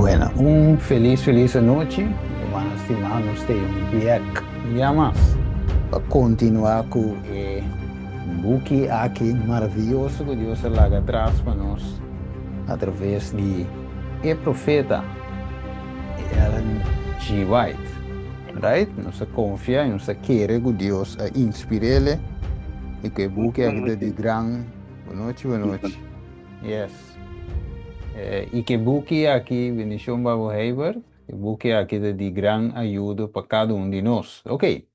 Bueno, un felis felis anochi, rumannan stimá. Nos ta un bek un dia mas pa kontinuá ku e buki aki maravioso ku Dios a laga atras pa nos atraves di e profeta Ellen G. White. Right? Nos a konfia i nos a kere ku Dios a inspir'é i ku e buki aki ta di gran. Bonochi, bonochi. Yes. I ku e buki aki, bendishon pa bo, Heibert, e buki aki ta di gran ayudo pa kada un di nos. Ok,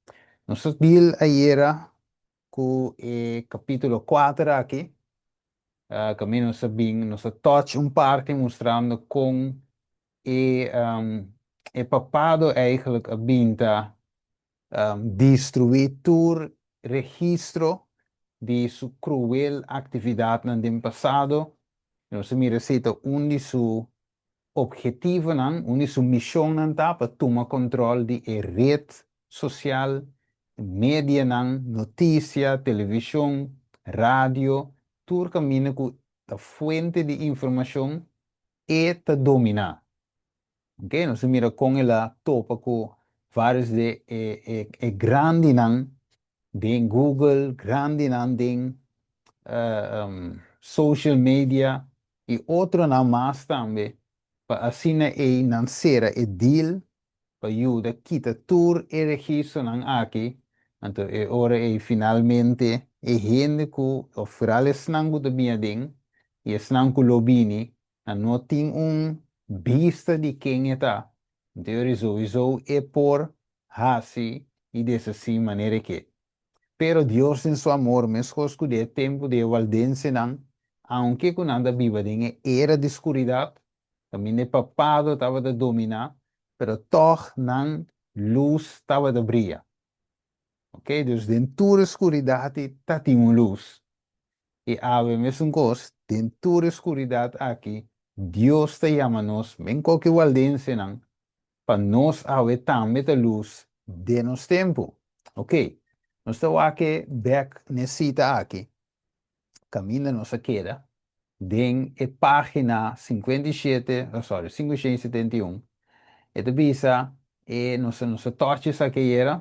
nos a deal ayera ku e kapítulo 4 aki. Kaminda nos a bin, nos a touch un parti mustrando kon e papado eigenlijk a bin ta destruí tur registro di su kruel aktividatnan den pasado. Nos a mira esei ta un di su ophetivonan, un di su mishonnan ta pa tuma kòntròl di e ret sosial, medianan, notisia, televishon, radio, tur kaminda ku ta fuente di informashon e ta dominá. Ok, nos a mira kon el a topa ku vários di e grandinan den Google, grandinan den social media i otronan mas tambe pa asina ei nan sera e deal pa yuda kita tur e registronan aki. Anto e ora ei finalmente e hende ku òf foral esnan ku ta bini aden i esnan ku lo bini nan no tin un bista di ken e ta. Anto e ora souiso e por hasi i deshasí manera e ke. Pero Dios den su amor, meskos ku den e tempu di e waldensenan, aunke ku nan ta biba den e era di skuridat, kaminda e papado tabata dominá, pero tòg nan lus tabata bria. Oke, dus den tur e skuridat ei ta tin un lus. I awe mesun kos, den tur e skuridat aki, Dios ta yama nos, men koke waldensenan, pa nos awe tambe ta lus den nos tempu. Ok, nos ta wak e bek n'e sita aki, kaminda nos a keda den e página 57, oh sorry, 571. E ta bisa e nos a tòchi esaki ayera,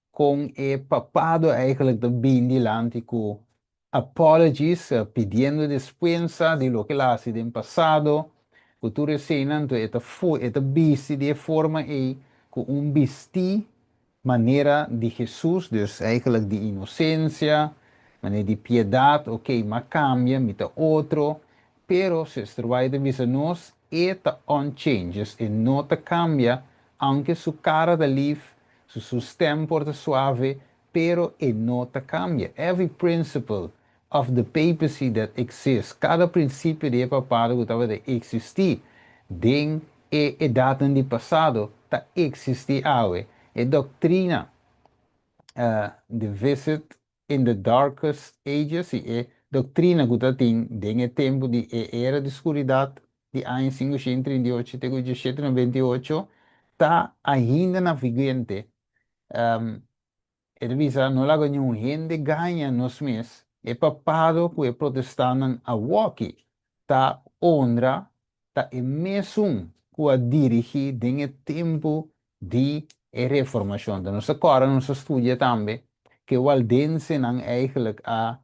kon e papado eigenlijk ta bin dilanti ku apologies, pidiendo despensa di loke el a hasi den pasado, ku tur eseinan. Anto e ta e ta bisti di e forma ei ku un bistí manera di Hesus, dus eigenlijk di inosensia, manera di piedat. Ok, m'a kambia, mi ta otro. Pero Sister White ta bisa nos, e ta unchanged, e no ta kambia, aunke su kara ta lif, su stem por ta suave, pero e no ta kambia. Every principle of the papacy that exists, kada prinsipio di e papado ku tabata eksistí den e edatnan di pasado, ta eksistí awe. E doktrina the visit in the darkest ages i e doktrina ku ta tin den e tempu di e era di skuridat di aña 538 te ku 1798 ta ainda na vigente. E ta bisa, no laga niun hende gaña nos mes, e papado ku e protestantnan awoki ta honra ta e mesun ku a dirigí den e tempu di e Reformashon. Ta nos ta kòrda nos a studia tambe ku e waldensenan eigenlijk a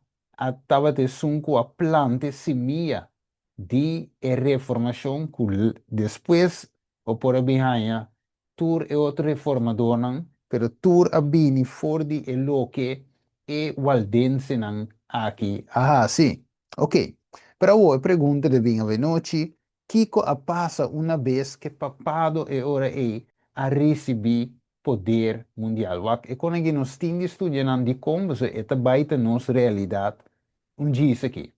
tabata esun ku a planta e simia di e Reformashon ku despues bo por a bin haña tur e otro reformadornan, pero tur a bini for di e loke e waldensenan aki a hasi. Ok, pero awor e pregunta ta bin awenochi, kiko a pasa una bes ke papado e ora ei a risibí poder mundial? Wak, e kon aki nos tin di studia nan dikon, pasobra e ta bai ta nos realidat un djis aki.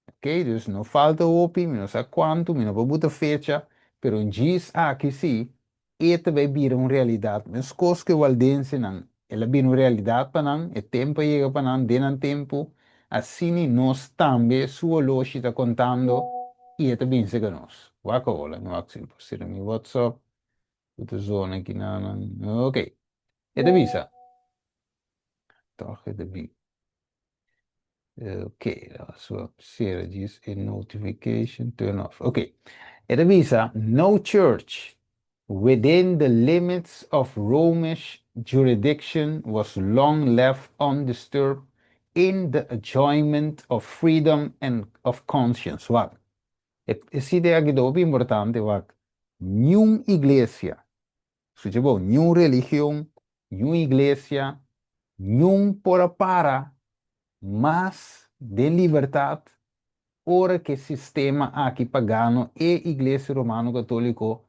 Ok, dus no falta hopi, mi no sa kuantu, mi no por buta fecha, pero un djis aki sí, e ta bai bira un realidat. Meskos ku e waldensenan, el a bira un realidat pa nan, e tempu a yega pa nan, den nan tempu, asina nos tambe su oloshi ta kontando i e ta bin serka nos. Wak awola, mi wak si mi por sera mi WhatsApp, ku ta zona aki nan. Ok, e ta bisa, tòg e ta bin. Ok, so sera djis e notification, turn off. Ok. E ta bisa, "No church within the limits of Romish jurisdiction was long left undisturbed in the enjoyment of freedom and of conscience." Wak. E idea aki ta importante, wak. Ningun iglesia, skucha bon, ningun religion, ningun iglesia, ningun por a para mas den libertat ora ku e sistema aki pagano e Iglesia Romano Katóliko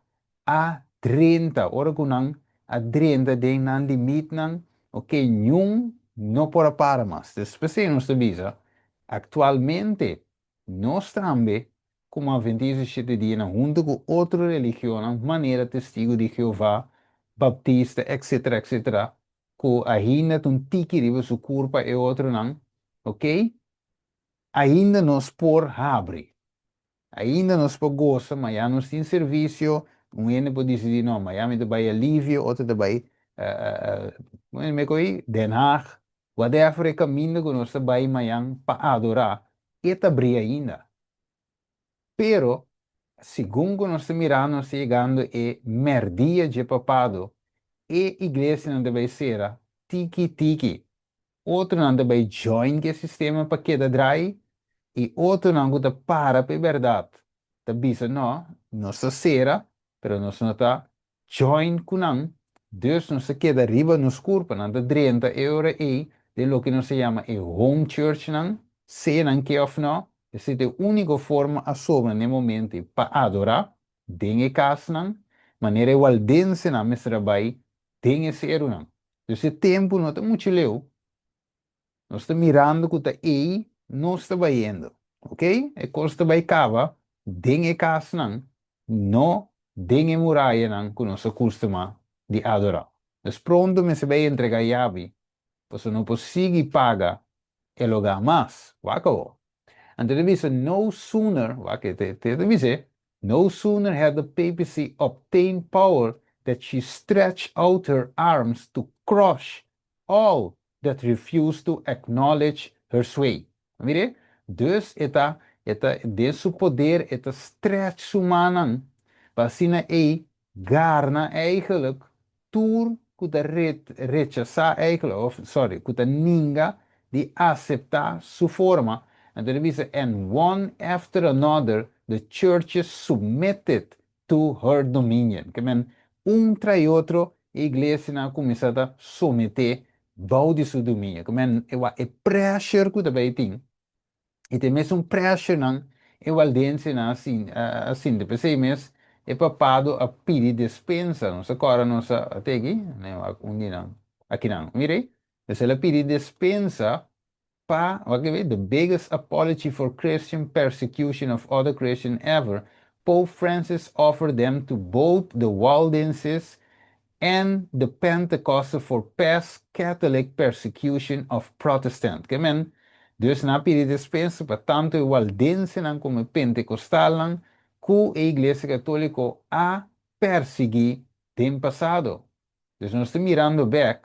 a 30, ora ku nan a 30 den nan limitenan, ok, ningun no por a para mas. Despues nos ta bisa, aktualmente, nos tambe, komo Atventista di 7 dia, huntu ku otro religion, manera Testigu di Jehová, Baptista, etc., etc., ku ainda un tiki riba su kurpa i otronan, ok? Ainda nos por habri. Ainda nos por gosa, ma ya nos tin servisio, un hende por disidí, no, ma ya mi ta bai Alivio, otro ta bai Den Haag, whatever e kaminda ku nos bai mañan pa adorá, e ta habrí ainda. Pero, segun ku nos ta mirando, nos yegando e mèrdia di papado, e iglesianan ta bai sera tiki tiki. Otronan ta bai join ku e sistema pa keda drai, i otronan ku ta para pa berdat. Ta bisa, no, nos ta sera, pero nos no ta join ku nan, dus nos ta keda riba nos kurpa, nan ta drenta e ora ei, den loke nos ta yama e home church nan, sea nan ke òf no, esei ta e úniko forma a sobra na e momento pa adorá, den e kasnan, manera e waldensenan mester a bai den e serunan. Dus e tempu no ta muchu leu, nos ta mirando ku ta ei nos ta bayendo, ok? E kos ta bai kaba den e kasnan, no den e murayanan ku nos a kustumá di adorá. Dus pronto mester bai entregá yabi, pasobra no por sigui paga e lugá mas. Wak awor. Anto e ta bisa, no sooner, wak e ta bisa, "No sooner had the papacy obtained power that she stretched out her arms to crush all that refused to acknowledge her sway." Mira, dus e ta, e ta, den su poder, e ta stretch su mannan, pa asina e garna eigenlijk tur ku ta rechasá eigenlijk, of sorry, ku ta ninga di aseptá su forma. Anto e ta bisa, "And one after another, the churches submitted to her dominion." Ke men, un tras otro, e iglesianan a kuminsá someté bou di su dominio. Ke men, e pressure ku tambe tin. I tin mes un pressure nan, e waldensenan asina, asina, despues mes, e papado a pidi despensa, nos awor nos te aki, ne, un dia nan, aki nan, mira, el a pidi despensa pa, wak, "The biggest apology for Christian persecution of other Christian ever, Pope Francis offered them to both the Waldenses and the Pentecostal for past Catholic persecution of Protestant." Ke men, dus nan a pidi despensa pa tantu e waldensenan komo pentekostalnan ku e Iglesia Katóliko a persiguí den pasado. Dus nos ta mirando bèk,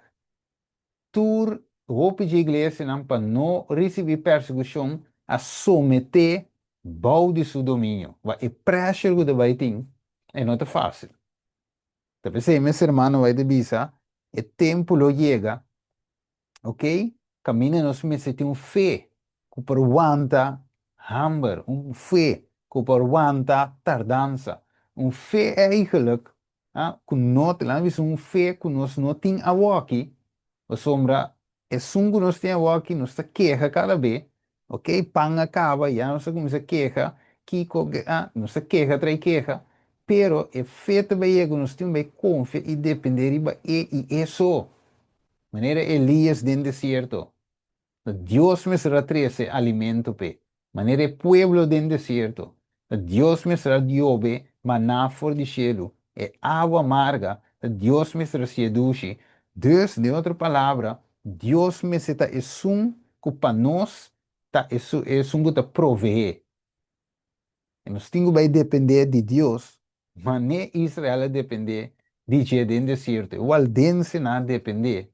tur hopi di iglesianan pa no risibí persekushon a someté bou di su dominio. E pressure ku bai tin, e no ta fásil. Ta p'esei, mi ruman, bai bisa, e tempu lo yega, ok? Kaminda nos mester tin un fe ku por wanta hamber, un fe ku por wanta tardansa, un fe eigenlijk, ah, ku no, laga bisa un fe ku nos no tin awoki, pasobra, esun ku nos tin awoki, nos ta keha kada bes, ok? Pan a kaba, ya nos kuminsá keha, kiko, ah, nos keha, tras keha, pero e fe tambe ku nos tin ku konfia i dependé riba e i e so. Manera Elias den desierto. Dios mester a trese alimento p'e. Manera e pueblo den desierto. Dios mester a yobe maná for di shelu. E awa marga, Dios mester a hasié dushi. Dus, den otro palabra, Dios mester ta esun ku pa nos ta esun ku ta proveé. I nos tin ku dependé di Dios, manera Israel a dependé di dje den desierto. Waldensenan a dependé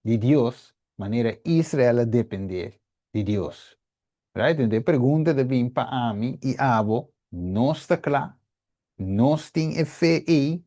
di Dios, manera Israel a dependé di Dios. Right? Anto, e pregunta ta bin pa ami i abo, nos ta kla. Nos tin e fe ei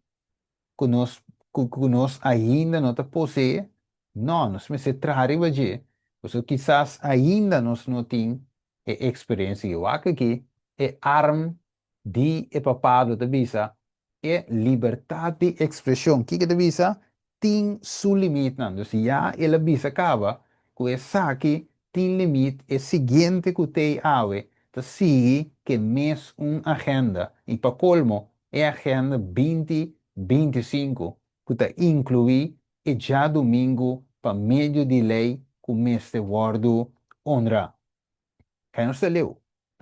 ku nos ku nos ainda no ta poseé? No, nos mester traha riba dje, pasobra kisas ainda nos no tin e eksperensia. I wak aki, e arm di e papado ta bisa e libertat di ekspreshon. Kiko e ta bisa? Tin su limitnan. Dus ya el a bisa kaba ku esaki tin limit. E siguiente ku t'ei awe ta sigui ku e mes un agenda i pa kolmo e agenda 2025 ku ta inkluí e djadumingu pa medio di lei ku mester wòrdu honrá. Kai nos ta leu.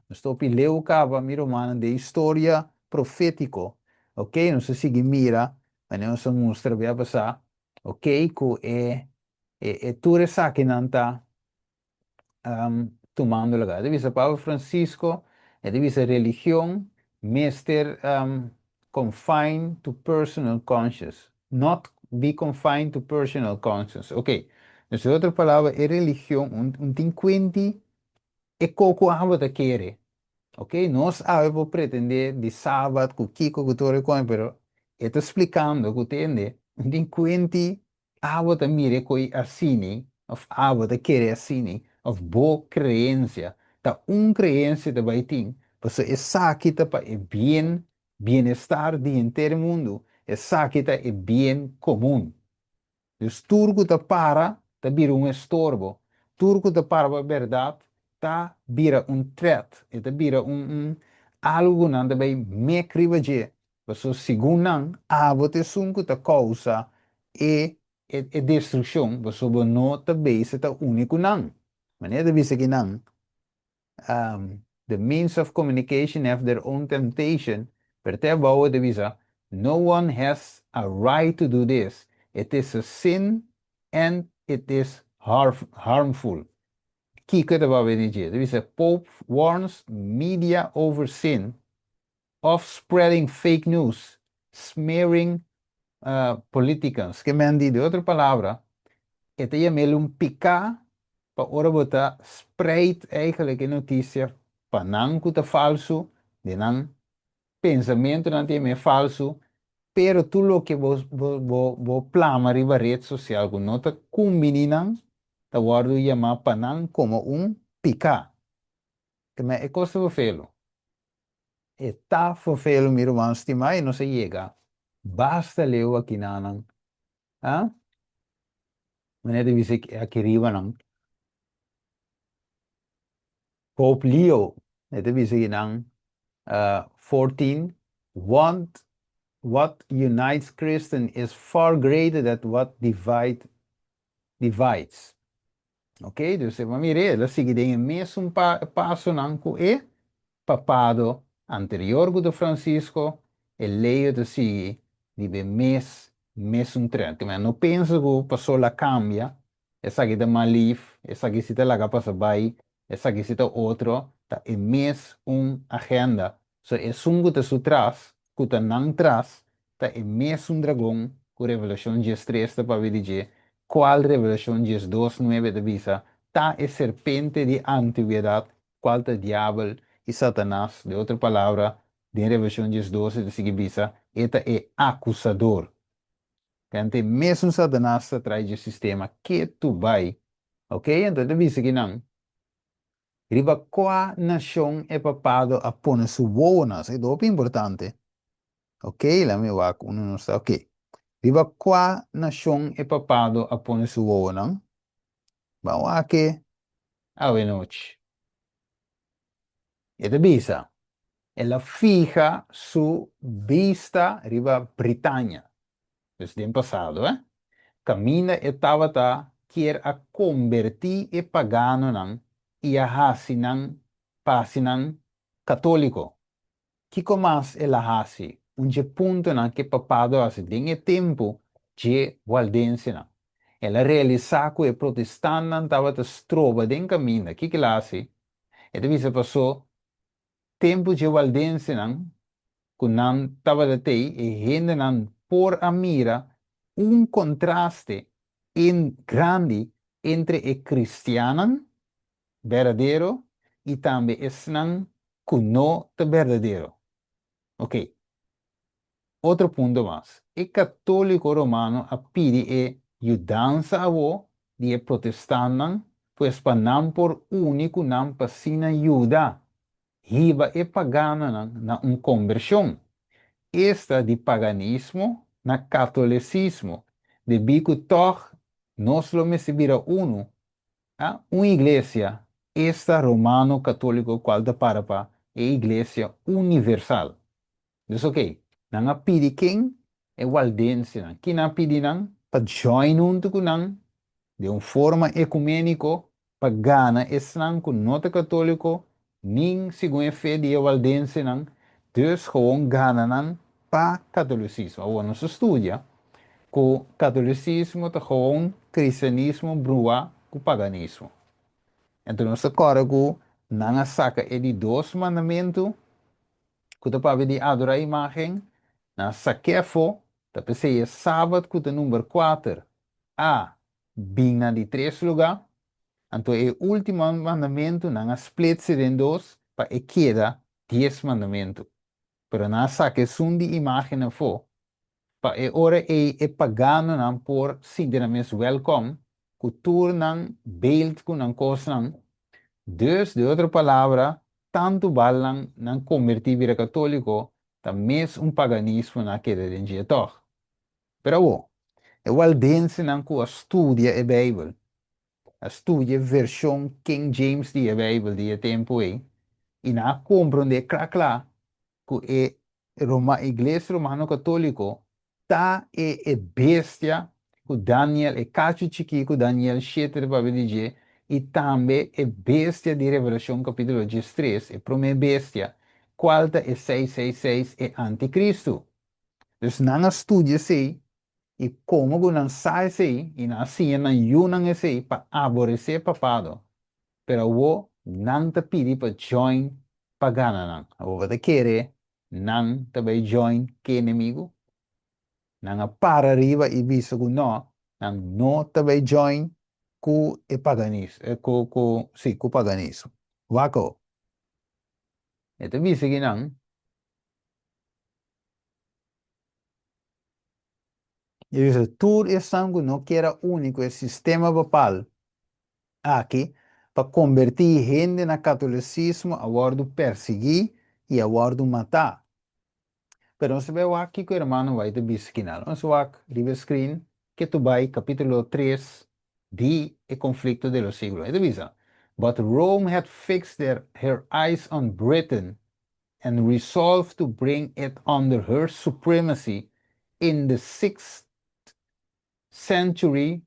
Nos ta hopi leu kaba, mi rumannan, den historia profétiko. Ok, nos ta sigui mira, manera nos a mustra bia pasá, ok, ku e e tur esakinan ta tumando lugá. E ta bisa Papa Francisco, e ta bisa religion mester confine to personal conscience, not be confined to personal conscience. Ok, dus den otro palabra e religion un tin kuenti e koko abo ta kere. Ok, nos awe por pretende di sabat ku kiko ku tur e kos, pero e ta splikando ku tende un tin kuenti Abo ta mira e koi asini, òf abo ta kere asini, òf bo kreensia ta un kreensia ta bai tin, pasobra esaki ta pa e bien, bienestar di henter e mundu, esaki ta e bien komun. Dus tur ku ta para ta bira un estorbo, tur ku ta para pa bèrdat ta bira un threat, e ta bira un un algu ku nan ta bai mek riba dje, Pasobra segun nan, abo ta esun ku ta kousa e e destrukshon, pasobra bo no ta bezig ta uni ku nan. Manera ta bisa ki nan, The means of communication have their own temptation, pero te abou e ta bisa, No one has a right to do this, it is a sin and it is harmful. Kiko e ta papia di dje? E ta bisa, Pope warns media over sin of spreading fake news, smearing politicans. Ke men di, di otro palabra, e ta yam'el un piká pa ora bo ta spreid eigenlijk e notisia pa nan ku ta falsu, den nan pensamentunan ta yam'é falsu, pero tur loke bo bo bo plama riba red sosial ku no ta kumbiní nan, ta wòrdu yamá pa nan komo un piká. Ke men e kos ta fofelu. E ta fofelu mi ruman stimá i nos a yega basta leu akinanan. Ha? Manera ta bisa aki riba nan. Pope Leo e ta bisa akinan 14 want what unites Christian is far greater that what divide divides. Ok, dus e mira el a sigui den e mesun pasonan ku e papado anterior ku ta Francisco, e Leo ta sigui riba e mes mesun tren. Te mira, no pensa ku paso la kambia, esaki ta mas lif, esaki si ta laga pasa bai, esaki si ta otro, ta e mes un agenda. So esun ku ta su tras, ku ta nan tras, ta e mesun dragon ku Revelashon 13 ta papia di dje, kual Revelashon 12:9 ta bisa ta e serpente di antigwedat, kual ta Diabel i Satanas, den otro palabra, den Revelashon 12 e ta sigui bisa, e ta e akusador. Kende e mesun Satanas ta trai dje sistema ketu bai. Ok, anto e ta bisa kinan. Riba kua nashon e papado a pone su wowonan? Esaki ta hopi importante. Ok, laat mi wak unu nos ta. Ok. Riba kua nashon e papado a pone su wowonan? Ban wak e awenochi. E ta bisa, El a fiha su bista riba Britania. Dus den pasado, eh. Kaminda e tabata kier a kombertí e paganonan i a hasi nan pa hasi nan katóliko. Kiko mas el a hasi? Un dje puntonan ku e papado a hasi den e tempu dje waldensenan. El a realisá ku e protestantnan tabata stroba den kaminda. Kiko el a hasi? E ta bisa pasó tempu dje waldensenan ku nan tabata tei, e hendenan por a mira un kontraste en grandi entre e kristiannan berdadero i tambe esnan ku no ta berdadero. Oke. Otro punto mas, e katóliko romano a pidi e yudansa awó di e protestantnan, pues pa nan por uni ku nan pa asina yuda hiba e paganonan na un kombershon, esta di paganismo na katolisismo, debí ku tòg nos lo mester bira unu, a un iglesia, esta romano katóliko kual ta para pa e iglesia universal. Dus ok, nan a pidi ken? E waldensenan. Kin a pidi nan? Pa join huntu ku nan den un forma ekuméniko pa gana esnan ku no ta katóliko nin segun e fe di e waldensenan, dus gewoon gana nan pa katolisismo. Awor nos a studia ku katolisismo ta gewoon kristianismo bruá ku paganismo. Enton nos ta kòrda ku nan a saka e di dos mandamentu ku ta papia di adorá imágen, nan a sak'é afó, ta p'esei e sabat ku ta number kuater a bin na di tres lugá. Anto e último mandamentu nan a splitse den dos pa e keda dies mandamentu. Pero nan a saka esun di imágen afó, pa e ora ei e paganonan por sinti nan mes wèlkòm ku tur nan beeld ku nan kosnan. Dus, den otro palabra, tantu bal nan nan kombertí bira katóliko, ta mes un paganismo nan a keda den dje tòg. Pero awor, e waldensenan ku a studia e Beibel, a studia e vershon King James di e Beibel di e tempu ei, i nan a komprondé kla kla ku e Roma, Iglesia Romano Katóliko ta e e bestia ku Daniel, e kachu chikí ku Daniel shete ta papia di dje, i tambe e bestia di Revelashon kapítulo diestres, e promé bestia, kual ta e 666, e antikristu. Dus nan a studia esei, i komo ku nan sa esei, i nan a siña nan yunan esei pa aboresé papado, pero awor nan ta pidi pa join pa gana nan. Awor bo ta kere nan ta bai join ke enemigu? Nan a para riba i bisa ku no, nan no ta bai join ku e paganis, ku, ku, si, ku paganismo. Wak awor. E ta bisa ki nan. E bisa, Tur esnan ku no kier a uni ku e sistema papal aki pa kombertí hende na katolisismo a wòrdu persiguí i a wòrdu matá. Pero nos ta bai wak kiko hermano White ta bisa kinan. Nos wak riba e screen ke tu bai kapítulo tres di E Conflicto de los Siglos. E ta bisa, But Rome had fixed their her eyes on Britain and resolved to bring it under her supremacy in the sixth century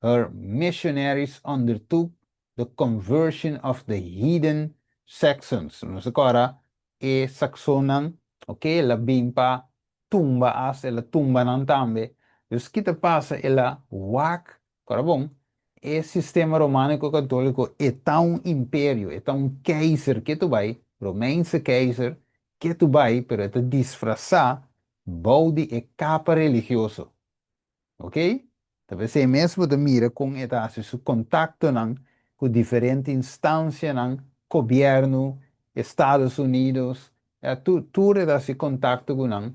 her missionaries undertook the conversion of the heathen Saxons. Nos ta kòrda e Saxonnan, ok, el a bin pa tumba as, el a tumba nan tambe. Dus ki ta pasa? El a wak, kòrda bon, e sistema romániko katóliko e ta un imperio, e ta un keizer ke tu bai, Romeinse keizer ke tu bai, pero e ta disfrasá bou di e kapa religioso. Ok? Ta p'esei mes bo ta mira kon e ta hasi su kontaktonan ku diferente instansianan, gobièrnu, Estados Unidos, ya tur tur e ta hasi kontakto ku nan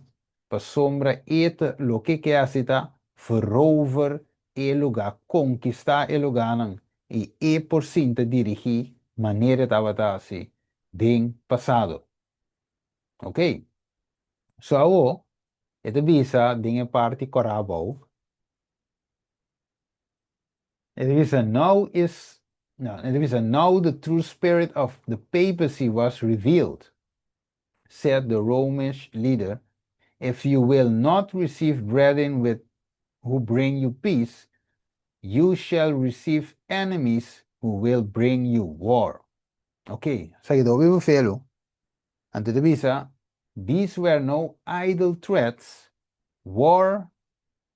pasobra e ta loke ke hasi ta verover e lugá, konkistá e lugánan i e por sinta dirigí manera e tabata hasi den pasado. Ok. So awo e ta bisa den e parti kòrá abou, e ta bisa now is, no, e ta bisa now the true spirit of the papacy was revealed, said the Romish leader, if you will not receive brethren with who bring you peace, you shall receive enemies who will bring you war. Ok, esaki ta hopi befelu. Anto ta bisa, These were no idle threats, war,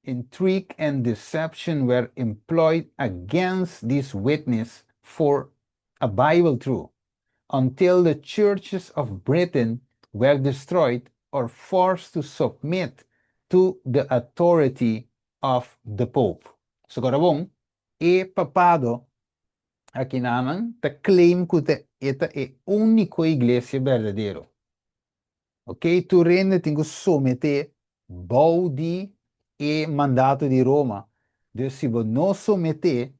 intrigue and deception were employed against this witness for a Bible truth, until the churches of Britain were destroyed or forced to submit to the authority of the Pope. So kora bon, e papado Akinanan ta claim cu ta e ta e unico iglesia berdadero. Ok, tur hende tin cu somete. bou di e mandato di Roma. Dus si bo no someté,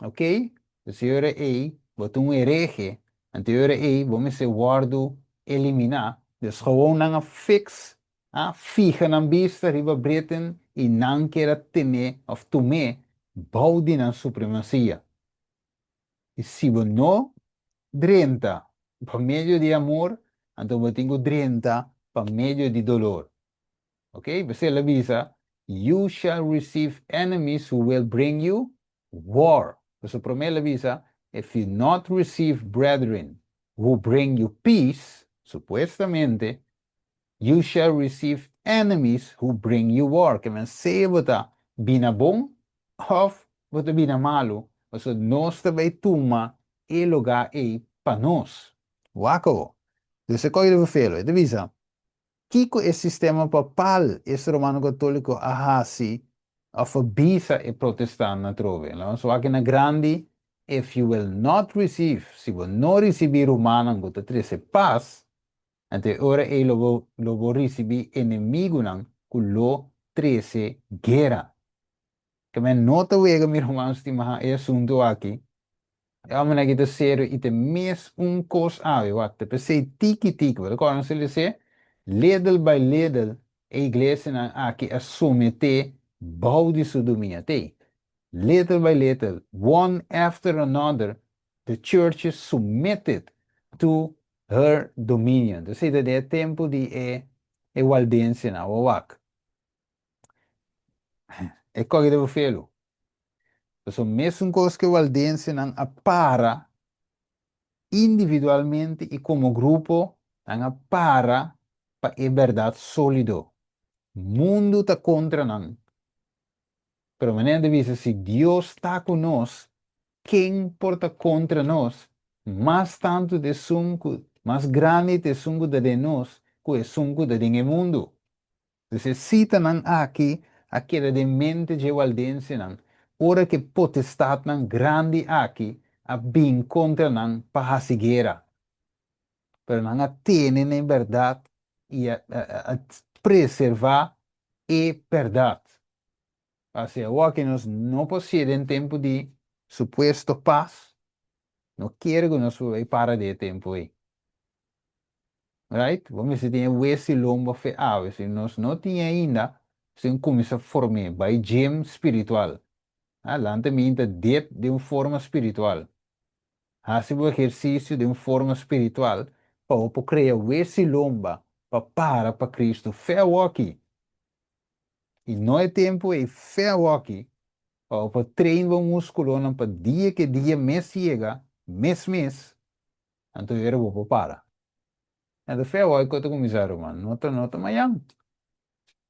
ok? Dus e ora ei, bo ta un herehe, anto e ora ei bo mester wòrdu eliminá. Dus gewoon nan a fix, a fiha nan bista riba Britain i nan kier a tene òf tum'é bou di nan supremasia. I si bo no drenta pa medio di amor, anto bo tin ku drenta pa medio di dolor. Ok, p'esei el a bisa, You shall receive enemies who will bring you war. Pasobra promé el a bisa, If you not receive brethren who bring you peace, supuestamente, you shall receive enemies who bring you war. Ke men sea bo ta bina bon òf bo ta bina malu, pasobra nos ta bai tuma e lugá ei pa nos. Wak awor. Dus e kòi riba felo. E ta bisa, Kiko e sistema papal, es Romano Católico, a hasi of a bisa e protestantnan atrobe? Laga nos wak na grandi, If you will not receive, si bo no ricibi rumannan cu ta trece pas, anto e ora ei lo bo lo bo ricibi enemigunan cu lo trece guera. Ke men no ta wega, mi ruman stima, e asunto aki. E hòmbernan aki ta serio i ta mes un kos awe. Wak, ta p'esei tiki tiki, bo ta kòrda nos a lese? Little by little e iglesianan aki a someté bou di su dominio. Atei, little by little, one after another, the churches submitted to her dominion. Ta esei ta den e tempu di e e waldensenan. Awor wak, e kòke ta bufelu. Pasobra mesun kos ku e waldensenan a para individualmente i komo grupo, nan a para pa e bèrdat sólido. Mundu ta kontra nan. Pero manera ta bisa, si Dios ta ku nos, ken por ta kontra nos? Mas tantu ta esun ku, mas grandi ta esun ku ta den nos ku esun ku ta den e mundu. Dus e sitanan aki a keda den mente dje waldensenan ora ku e potestatnan grandi aki a bin kontra nan pa hasi guera. Pero nan a tene na e bèrdat i a preservá e bèrdat. Asina awor nos no por si'e den tempu di supuesto pas, no kere ku nos por bai para den e tempu ei. Right? Bo mester tin e wes i lomba fe awe. Si nos no tin e ainda, nos tin ku kuminsá form'é, bai gym spiritual. Ah, lanta minta dip den un forma spiritual. Hasi bo ehersisio den un forma spiritual pa bo por krea wes i lomba pa para pa Kristu. Fe awoki. I no e tempu ei, fe awoki, pa bo por train bo muskulonan pa dia ku e dia mes yega, mes mes, Anto e ora bo por para. Anto fe awor ku ta kuminsá, ruman, no ta no ta mañan.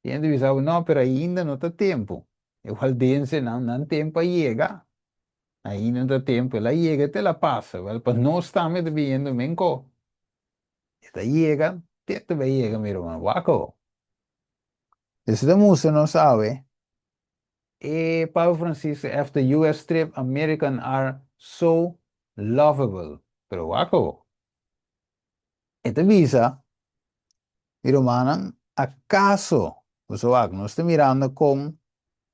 Tin hende bisa bo, no, pero ainda no ta tempu. E waldensenan, nan tempu a yega. Ainda no ta tempu. El a yega te el a pasa. Wèl, pa nos tambe ta biniendo menko. E ta yega, te ta bai yega, mi ruman. Wak awor. Esei ta mustra nos awe E Papa Francisco after US trip American are so lovable. Pero wak awo. E ta bisa, Mi rumannan, akaso boso wak nos ta mirando kon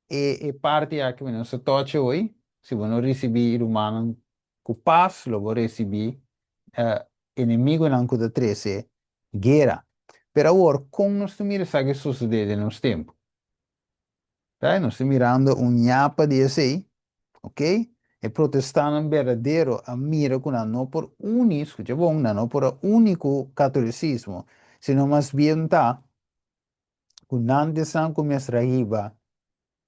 e e parti aki ku nos ta tochi hoy, si bo no risibí rumannan ku pas lo bo risibí enemigunan ku ta trese guera. Pero awor kon nos ta mira esaki sosodé den nos tempu? Right? Nos ta mirando un ñapa di esei, ok? E protestannan berdadero a mira ku nan no por uni, skucha bon, nan no por a uni ku katolisismo, sino mas bien ta ku nan ta esnan ku mester a hiba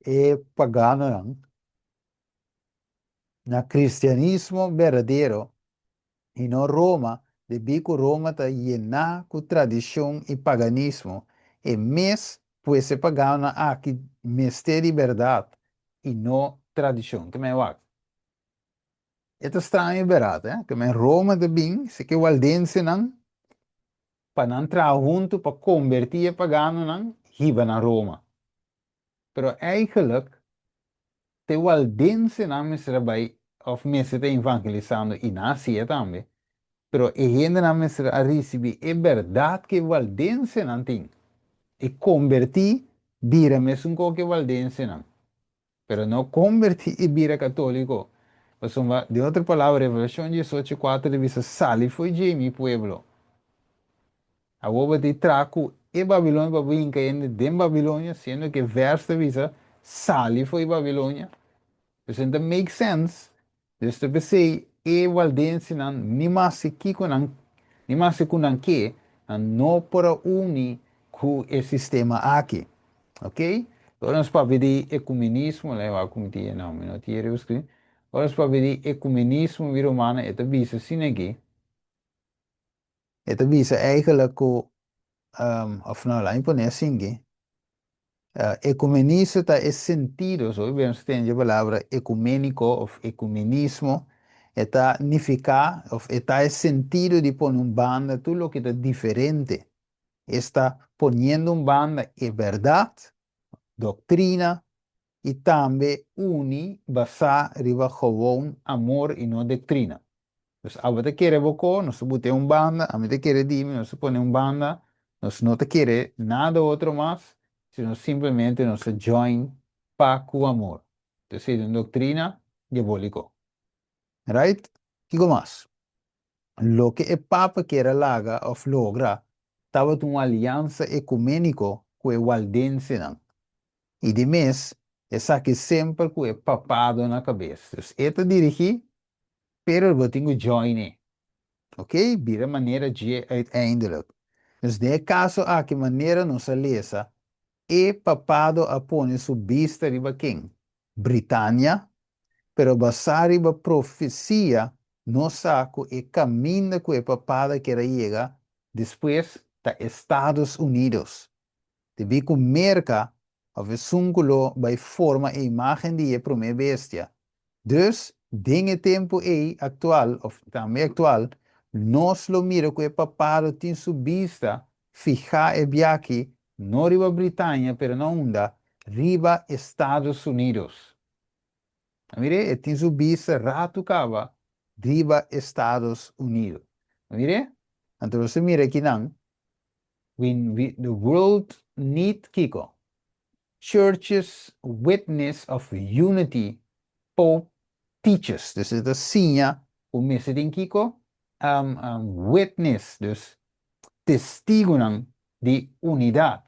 e paganonan na kristianismo berdadero i no Roma, debí ku Roma ta yená ku tradishon i paganismo, e mes pues e paganonan aki mester di bèrdat i no tradishon. Ke men wak? E ta straño bèrdat, eh? Ke men Roma ta bin, si ke waldensenan, pa nan traha huntu pa kombertí e paganonan hiba na Roma. Pero eigenlijk te waldensenan mester a bai of mester ta evangelisando i nan haci'e tambe, pero e hendenan mester a ricibi e berdad cu e waldensenan tin. I kombertí bira mesun kos ku e waldensenan. Pero no kombertí i bira katóliko. Pasobra, den otro palabra, Revelashon 18:4 ta bisa, Sali fo'i dje, mi pueblo. Awor bo tin traha ku e Babilonia pa bo hinka hende den Babilonia, siendo ku e vèrs ta bisa, Sali fo'i Babilonia. Pues no ta make sense. Dus ta p'esei e waldensenan ni maske kiko nan, ni maske ku nan ke, nan no por a uni ku e sistema aki. Ok? Ora nos papia di ekumenismo, lei wak ku mi tin e no, mi no tin e riba screen. Ora nos papia di ekumenismo, mi rumannan, e ta bisa asina aki. E ta bisa eigenlijk ku, of no, laat mi pone asin aki. Ekumenismo ta e sentido, so hopi nos tende e palabra ekuméniko of ekumenismo, e ta nifiká of e ta e sentido di pone un banda tur loke ta diferente. Esta poniendo un banda e bèrdat, doktrina, i tambe uni basá riba gewoon amor i no doktrina. Dus abo ta kere bo ko, nos ta bute un banda, ami ta kere di mi, nos ta pone un banda, nos no ta kere nada otro mas, sino simplemente nos ta join pa ku amor. Entonces esei ta un doktrina diabóliko. Right? Kiko mas? Loke e Papa kier a laga òf logra tabata un aliansa ekuméniko ku e waldensenan. I di mes, esaki semper ku e papado na kabes. Dus e ta dirigí, pero bo tin ku join e. Ok? Bira manera dje uiteindelijk. Dus den e kaso aki manera nos a lesa, e papado a pone su bista riba ken? Britania, pero basá riba profesia nos sa ku e kaminda ku e papada kier a yega despues ta Estados Unidos. Debí ku Merka òf esun ku lo bai forma e imágen di e promé bestia. Dus, den e tempu ei aktual òf tambe aktual, nos lo mira ku e papado tin su bista fihá e biachi no riba Britania pero na unda? Riba Estados Unidos. A mir'é? E tin su bista ratu kaba riba Estados Unidos. A mir'é? Anto nos ta mira akinan, we, we, the world need kiko? Churches witness of unity Pope teaches. Dus e ta siña ku mester tin kiko? Witness, dus testigunan di unidat,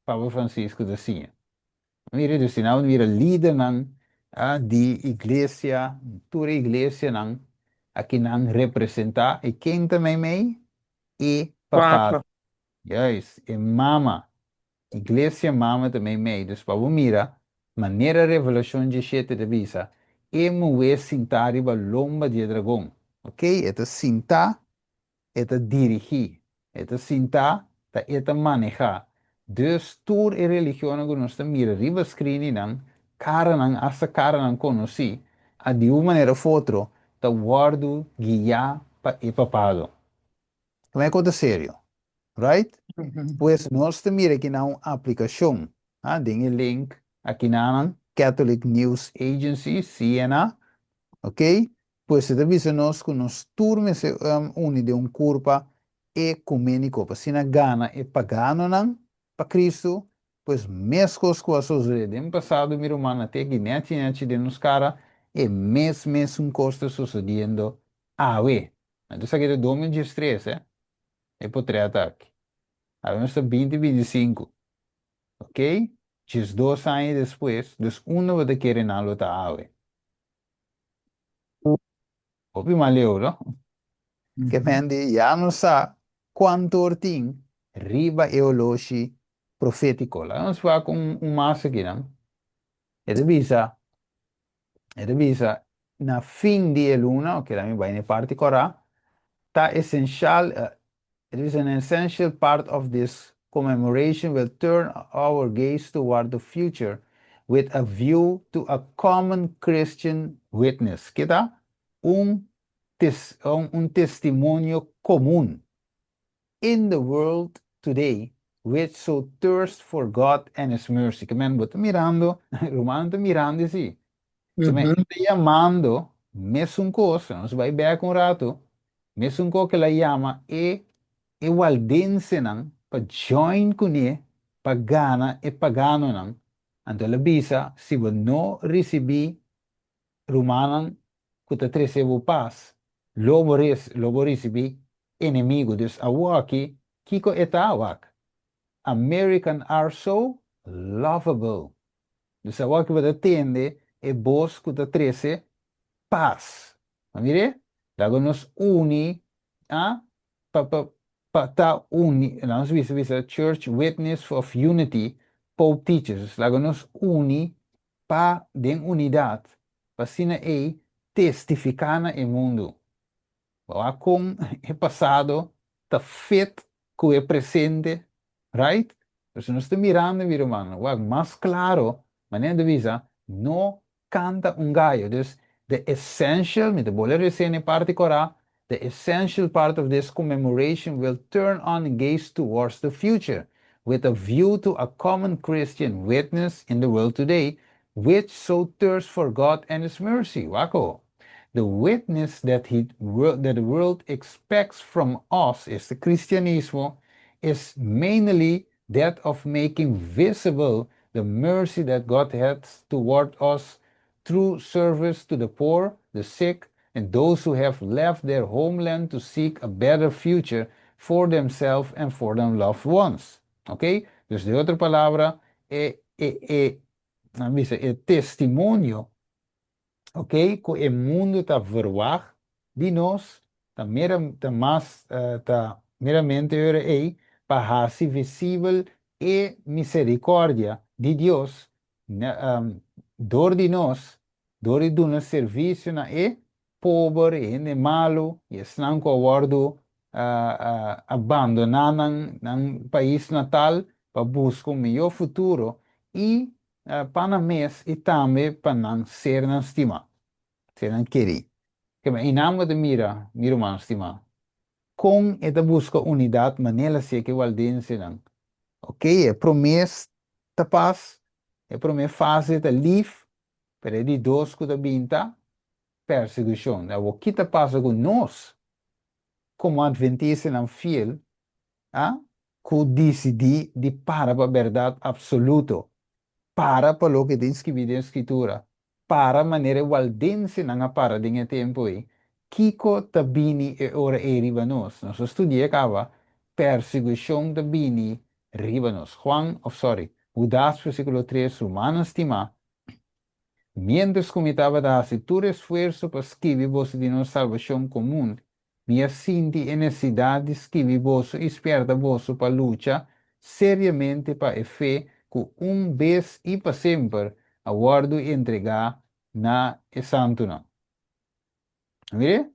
Papa Francisco ta siña. Mira, dus si nan mira lidernan di iglesia, tur e iglesianan aki nan representá, i ken ta meimei? E Papa. Papa. Juist, e mama. Iglesia mama ta meimei. Dus pa bo mira, manera Revelashon 17 ta bisa, e muhé sintá riba lomba di e dragon. Ok, e ta sintá, e ta dirigí. E ta sintá, ta e ta manehá. Dus tur e religionnan ku nos ta mira riba screeninan, karanan, asta karanan konosí, a di un manera of otro ta wòrdu guiá pa e papado. Tuma e kos ta serio, right? Pues nos ta mira aki na un aplikashon, ha, den e link akinanan, Catholic News Agency, CNA, ok? Pues e ta bisa nos ku nos tur mester uni den un kurpa ekuméniko pa asina gana e paganonan pa Kristu, pues meskos ku a sosodé den pasado mi rumannan te aki nèchi nèchi den nos kara, e mes mesun kos ta sosodiendo awe. Anto esaki ta 2013, eh, e potrèt aki. Awe nos ta 2025, ok? 12 aña despues, dus unda bo ta kere nan lo ta awe? Hopi maleu, no? Ke men di ya no sa kuantu or tin riba e oloshi profétiko. Laga nos wak un mas akinan. E ta bisa, e ta bisa na fin di e luna, oke, laga mi bai na e parti kòrá, ta esenshal, e ta bisa an essential part of this commemoration will turn our gaze toward the future with a view to a common Christian witness. Ke ta? Un tes, un testimonio komun in the world today which so thirst for God and His mercy. Ke men bo ta mirando, rumannan ta mirando esei. Ke men e ta yamando mesun kos, nos bai bek un ratu, mesun kos ke el a yama e e waldensenan pa join kuné. pa gana e paganonan. Anto el a bisa, si bo no risibí rumannan ku ta trese bo pas, lo bo lo bo risibí enemigu. Dus awoki, kiko e ta? Wak. American are so lovable. Dus awoki bo ta tende e bos ku ta trese pas. Ma mire, laga nos uni, ah, pa pa pa ta uni, nos bisa bisa Church Witness of Unity, Pope teaches. Laga nos uni pa den unidat, pa asina ei testifiká na e mundu. Wak kon e pasado ta fit ku e presente, right? Pues nos ta mirando, mi ruman, wak mas klaro, manera di bisa, no kanta un gayo. Dus the essential, mi ta bolbe lesa e parti kòrá, the essential part of this commemoration will turn our gaze towards the future, with a view to a common Christian witness in the world today, which so thirsts for God and His mercy. Wak. The witness that the world expects from us is the Kristianismo is mainly that of making visible the mercy that God has toward us through service to the poor, the sick, and those who have left their homeland to seek a better future for themselves and for their loved ones. Ok? Dus di otro palabra, e, e testimonio, ok? Ku e mundu ta verwacht di nos, ta mera, ta mas, ta meramente ei, pa hasi visibel e miserikòrdia di Dios, dor di nos, dor di duna servisio na e pober, hende malu, i esnan ku a wòrdu abandoná nan, nan pais natal pa buska un mihó futuro i pa nan mes i tambe pa nan sernan stimá, sernan kerí. I nan ta mira, mi ruman stimá, kon e ta buska unidat manera si ku waldensenan. Ok, e promé ta pas, e promé fase ta lif, pero e di dos ku ta bin ta persekushon. Awor, kiko ta pasa ku nos, komo atventistanan fiel, ah, ku disidí di para pa berdat absoluto, para pa loke tin skibí den Skritura, para manera waldensenan a para den e tempu ei, kiko ta bini e ora ei riba nos? Nos a studia kaba, persekushon ta bini riba nos. Juan, oh sorry, Hudas, versíkulo 3, rumannan stimá, mientras ku mi tabata hasi tur esfuerso pa skibi boso di nos salbashon komun, mi a sinti e nesesidat di skibi boso i spièrta boso pa lucha seriamente pa e fe ku un bes i pa semper a wòrdu entregá na e santunan. Mire?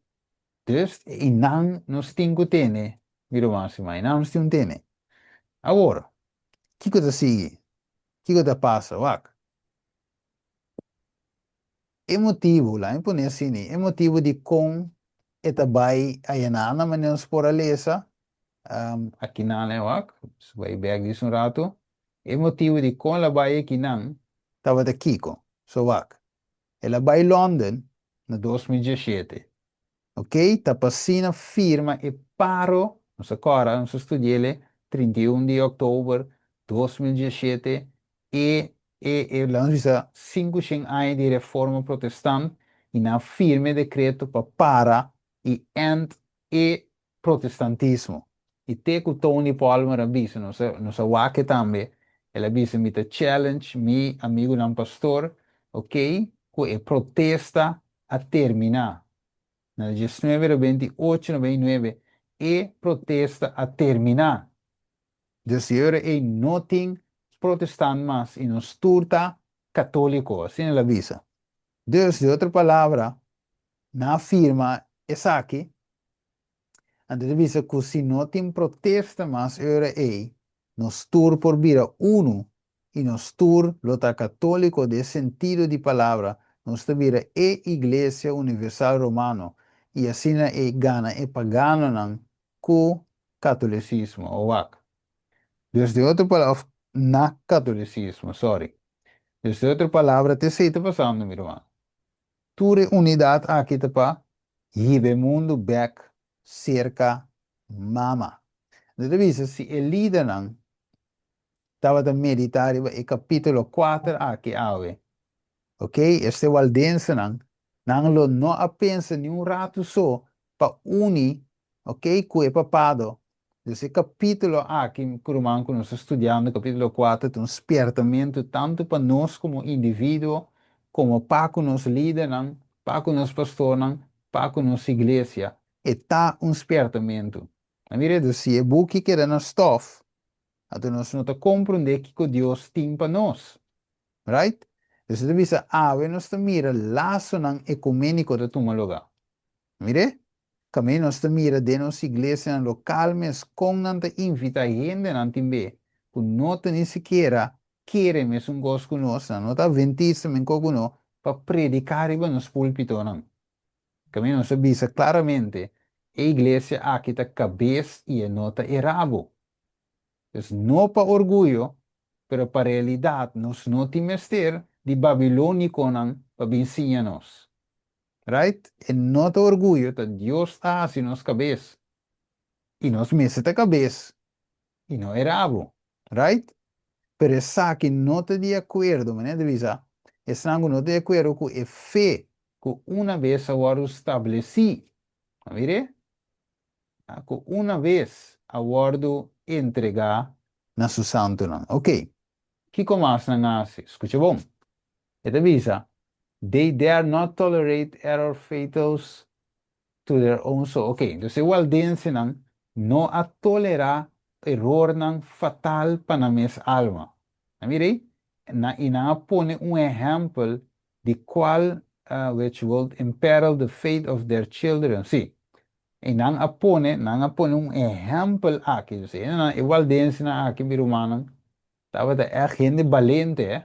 Dus, einan nos tin ku tene, mi ruman stimá, einan nos tin ku tene. Awor, kiko ta sigui? Kiko ta pasa? Wak. E motibu, laga mi pone asina, e motibu di kon e ta bai ayanan manera nos por a lesa, akinan wak, bai bèk dis un ratu, e motibu di kon el a bai akinan tabata kiko. So wak, el a bai London na 2017, ok? Ta pa asina firma e paro, nos a kòrda, nos a studi'é 31 di òktober 2017, e laga nos bisa 500 aña di Reforma Protestant i nan a firma e dekreto pa para i end e protestantismo. I te ku Tony Palmer a bisa, nos a wak e tambe, el a bisa mi ta challenge mi amigunan pastor, ok, ku e protesta a terminá. Na 1998, 99, e protesta a terminá. Dus e no tin protestant mas i nos tur ta katóliko, asina el a bisa. Dus, di otro palabra, nan a firma esaki, anto el a bisa ku si no tin protesta mas ora ei, nos tur por bira unu i nos tur lo ta katóliko den sentido di palabra, nos ta bira e Iglesia Universal Romano i asina e gana e paganonan ku katolisismo, o wak. Dus di otro palabra, of na katolisismo, sorry. Dus di otro palabra, ta esei ta pasando, mi ruman. Tur e unidat aki ta pa hiba e mundu bèk serka mama. Anto ta bisa si e lidernan. tabata meditá riba e kapítulo 4 aki awe. Ok, este waldensenan, nan lo no a pensa ni un ratu so pa uni, ok, ku e papado. Dus e kapítulo aki, ruman, ku nos ta studiando, kapítulo 4, ta un spièrtamentu tantu pa nos komo individuo, komo pa ku nos lidernan, pa ku nos pastornan, pa ku nos iglesia. E ta un spièrtamentu. A mira, dus si e buki keda na stof, anto nos no ta komprondé kiko Dios tin pa nos. Right? Dus e ta bisa, awe nos ta mira lasonan ekuméniko ta tuma lugá. Mir'é? Kaminda nos ta mira den nos iglesianan lokal mes kon nan ta invitá hendenan tin be ku no ta ni sikiera kere mesun kos ku nos, nan no ta adventista menkó ku no, pa prediká riba nos púlpitonan. Kaminda nos ta bisa klaramente, e iglesia aki ta kabes i e no ta e rabo. Dus no pa orguyo, pero pa realidat nos no tin mester di babilónikonan pa bin siña nos. Right? E no ta orguyo, ta Dios ta hasi nos kabes. I nos mester ta kabes i no e rabo. Right? Pero esaki no ta di akuerdo, manera ta bisa, esnan ku no ta di akuerdo ku e fe ku una bes a wòrdu stablesí. A mir'é? Ku una bes a wòrdu entregá na su santunan. Oke, kiko mas nan a hasi? Skucha bon. E ta bisa, They dare not tolerate error fatal to their own soul. Oke, entonces e waldensenan no a tolerá erornan fatal pa nan mes alma. A mira ei? Na, i nan a pone un ehèmpel di kual which would imperil the fate of their children. Sí, i nan a pone, nan a pone un ehèmpel aki. Dus e nan, e waldensenan aki, mi rumannan, tabata ègt hende balente, eh.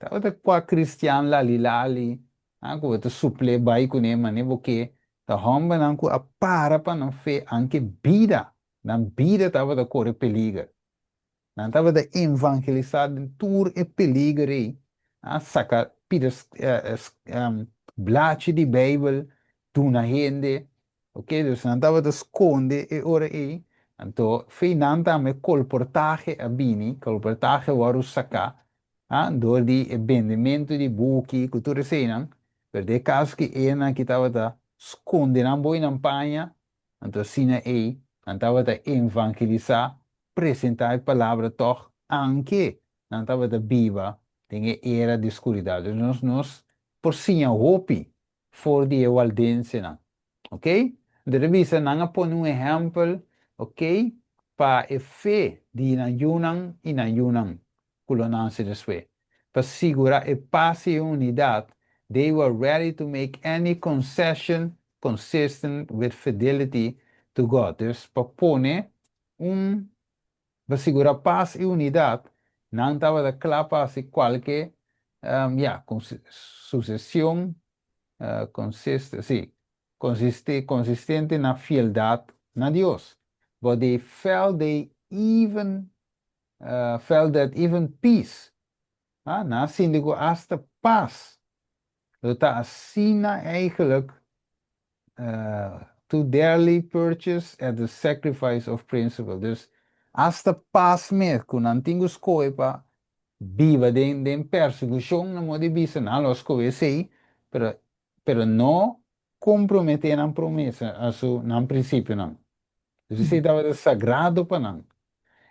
Tabata kua kristian lali lali, ah, ku bo ta supl'é bai kuné manera bo ke. Ta hòmbernan ku a para pa nan fe anke bida, nan bida tabata kore peliger. Nan tabata evangelisá den tur e peliger ei, a saka pida blachi di Beibel duna hende. Ok, dus nan tabata skonde e ora ei. Anto fei nan tambe kolportahe a bini, kolportahe a wòrdu saká, ah, dor di e bendementu di buki ku tur eseinan. Pero den e kaso ki enan ki tabata skonde nan boi nan paña, Anto asina ei nan tabata evangelisá, presentá e palabra tòg, anke nan tabata biba den e era di skuridat. Dus nos nos por siña hopi for di e waldensenan. Ok? Anto ta bisa nan a pone un ehèmpel, ok, pa e fe di nan yunan i nan yunan ku lo nase despues. Pa sigurá e pas i e unidat, they were ready to make any concession consistent with fidelity to God. Dus pa pone un, pa sigurá pas i unidat, nan tabata kla pa hasi kualke, ya, susesion, consist, sí, consiste, consistente na fieldat na Dios. But they felt they even felt that even peace, ah, nan a sinti ku asta pas lo ta asina eigenlijk too dearly purchased at the sacrifice of principle. Dus asta pas mes ku nan tin ku skohe pa biba den den persekushon, nan modo di bisa, nan lo a skohe esei, pero pero no komprometé nan promesa, asu nan prinsipionan. Dus esei tabata sagrado pa nan.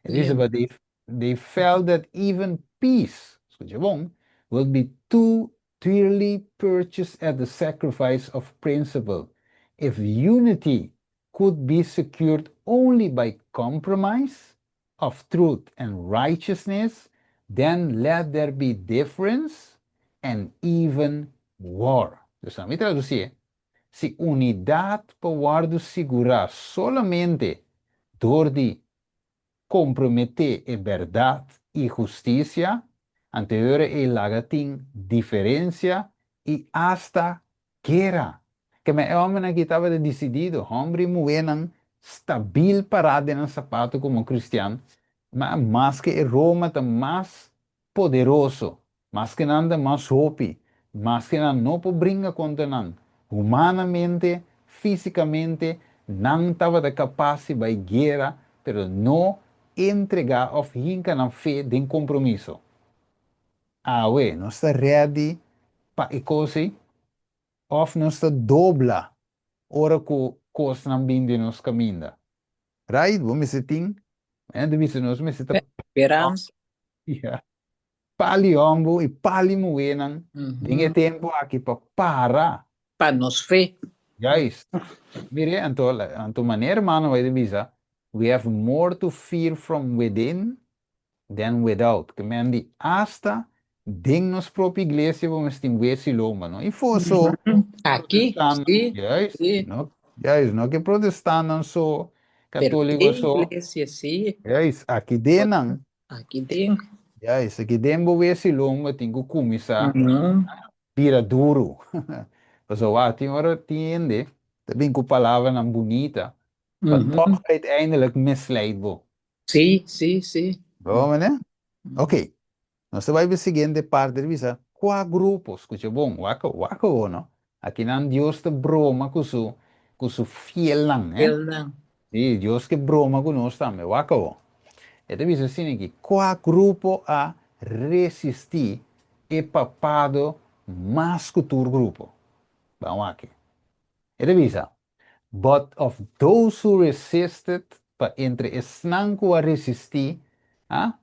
E dice, but they, they felt that even peace, skucha bon, will be too dearly purchased at the sacrifice of principle. If unity could be secured only by compromise of truth and righteousness, then let there be difference and even war. Dus ami tradusié, si unidat por wòrdu sigurá solamente dor di komprometé e bèrdat i hustisia, anto e ora ei laga tin diferensia i asta guera. Keme e hòmbernan aki tabata disidido, hòmber i muhénan stabil pará den nan sapato komo kristian, ma maske e Roma ta mas poderoso, maske nan ta mas hopi, maske nan no por bringa kontra nan, humanamente, físikamente, nan tabata kapas di bai guera, pero no entregá òf hinka nan fe den kompromiso. Awe, nos ta ready pa e kos ei? Òf nos ta dobla ora ku kosnan bin den nos kaminda? Right? Bo mester tin, hende bisa nos mester ta Speransa. Ja. Pali hòmber i pali muhénan den e tempu aki pa para. Pa nos fe. Juist. Mire, anto, anto manera hermano bai ta bisa, we have more to fear from within than without. Ke men di asta den nos propio iglesia bo mester tin wes i lomba, no? I for so Aki, protestant, sí, juist, sí. no, juist, no ke protestantnan so, Pero katóliko den so, iglesia, sí. juist, aki den nan, Aki den. juist, aki den bo wes i lomba tin ku kuminsá bira duru. Pasobra wak, tin ora tin hende ta bin ku palabranan bunita, pa tòg uiteindelijk misleid bo. Sí, sí, sí. Bo mane? Ok. Nos ta bai pa e siguiente parte di bisa kua grupo, skucha bon, wak wak awor no. Akinan Dios ta broma ku su fielnan, eh? Fielnan. Sí, Dios ke broma ku nos tambe, wak awor. E ta bisa asina aki, kua grupo a resistí e papado mas ku tur grupo? Ban wak. E ta bisa, "But of those who resisted," pa entre esnan ku a resistí, ah,